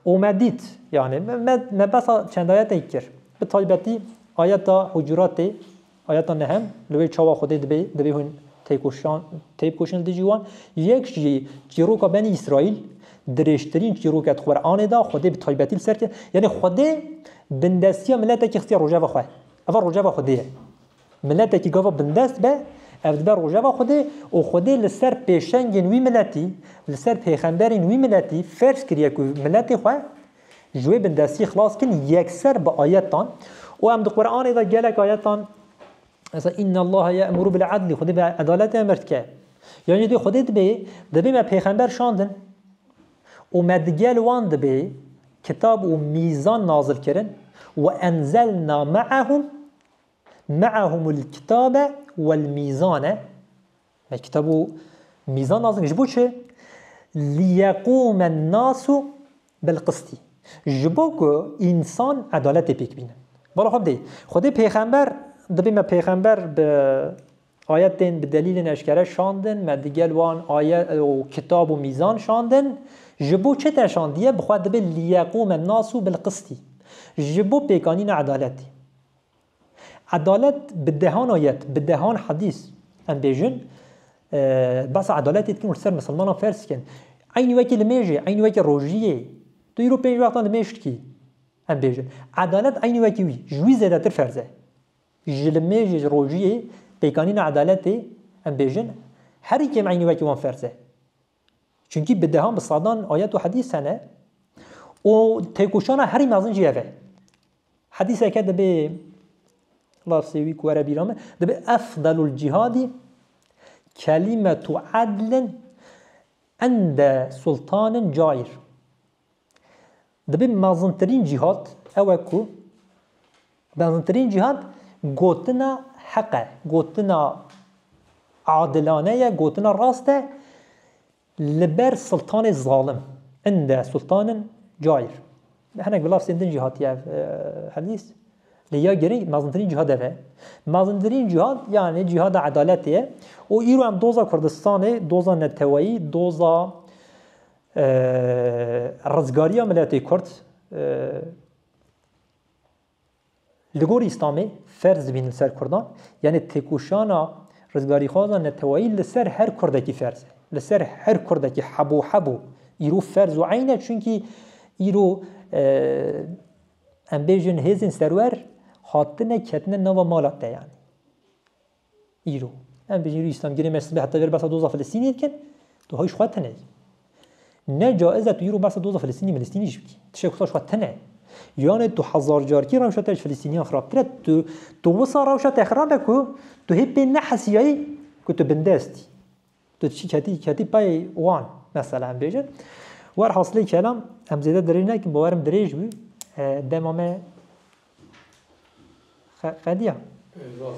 Û me dît, yani, me, me, me behsa çend ayetek kir. Bi taybetî ayeta Hucuratê, ayeta nehem, li wê çawa Xwedê dibê, dibê hûn têkoşan, têbikoşin li dijî wan. Yek jî çîroka Benî Îsraîl, dirêjtirîn çîroke di Quranê de, Xwedê bi taybetî li ser kir. Yani Xwedê bindestiya miletekî xistiye rojeva xwe. Eva rojeva Xwedê ye. Miletekî gava bindest be, ev dibe rojeva Xwedê û Xwedê li ser pêşengên wî miletî, li ser pêxemberên wî miletî ferz kiriye ku miletê xwe ji wê bindestî xilas kin yekser bi ayetan. Û em di Quranê de gelek ayetan, mesela, "Inna Allaha ye'muru bil adli", Xwedê bi edaletê emir dike. Yan jî dê Xwedê dibê, dibê me pêxember şandin û me digel wan dibê kitab û mîzan nazil kirin. "Ve enzelna me'ahum, me'ahumul kitabe vel mîzane." Me kitab û mîzan nazil ji bo çi? Liyequmen nasu bil qistî. Ji bo ku însan edaletê pêk bîne. Bala xwe bidê. Xwedê pêxember, dibê me pêxember bi ayetên, bi delîlên eşkere şandin, me digel wan ayet û kitab û mîzan şandin. Ji bo çi te şandiye? Bi xwe dibê liyequmen nasu bil qistî. Ji bo pêkanîna edaletê. Edalet bi dehan ayet, bi dehan hadîs, em bêjin, e, behsa edaletê dikin û li ser misilmanan ferz dikin. Eynî wekî limêjê, eynî wekî rojiyê. Tu îro pênc wextan limêj dikî, em bêjin. Edalet eynî wekî wî, ji wî zêdetir ferz e. Ji limêjê, ji rojiyê, pêkanîna edaletê, em bêjin, herî kêm eynî wekî wan ferz e. Çunkî bi dehan, bi sadan ayet û hedîs hene û têkoşana herî mezin jî ev e. Hedîseke dibê, lafzê wî ku were bîra min, dibê efdelul cihadî kelimetu edlin ende sultanin cair. Dibê mezintirîn cîhad ew e ku, mezintirîn cîhad gotina heq e, gotina adilane ye, gotina rast e, li ber sultanê zalim. Inde sultanin cair. Hinek bi lafzên din jî hatiye ev, e, hedîs. Lê ya girîng mezintirîn cîhad ev e. Mezintirîn cîhad, yani cîhada edaletê ye. Û îro em doza Kurdistanê, doza neteweyî, doza, e, rizgariya miletê Kurd, e, li gor Îslamê ferz dibînin li ser Kurdan. Yani têkoşana rizgarîxwaza neteweyî li ser her Kurdekî ferz e. Li ser her Kurdekî hebo hebo îro ferz û eyn e, çunkî îro, e, em bêjin hêzên serwer hatine ketine nava mala te yani. Îro. Em bêjin îro Îslamgirê me sibê heta vêr behsa doza Filistînê dikin, tu hay ji xwe tune yî. Ne caiz e tu îro behsa doza Filistînî Milistînî jî bikî. Tiştek wisa ji xwe tune. Yani tu hezar carkî rewşa te ji Filistîniyan xirabtir e, tu, tu wisa rewşa te xirab e ku tu hê pê nehesiyayî ku tu bindest î. Tu çi ketî, ketî pey wan, mesela em bêjin. Werhasilê kelam, em zêde dirêj nekin, bawerim dirêj bû. E, dema me xe-, qediya.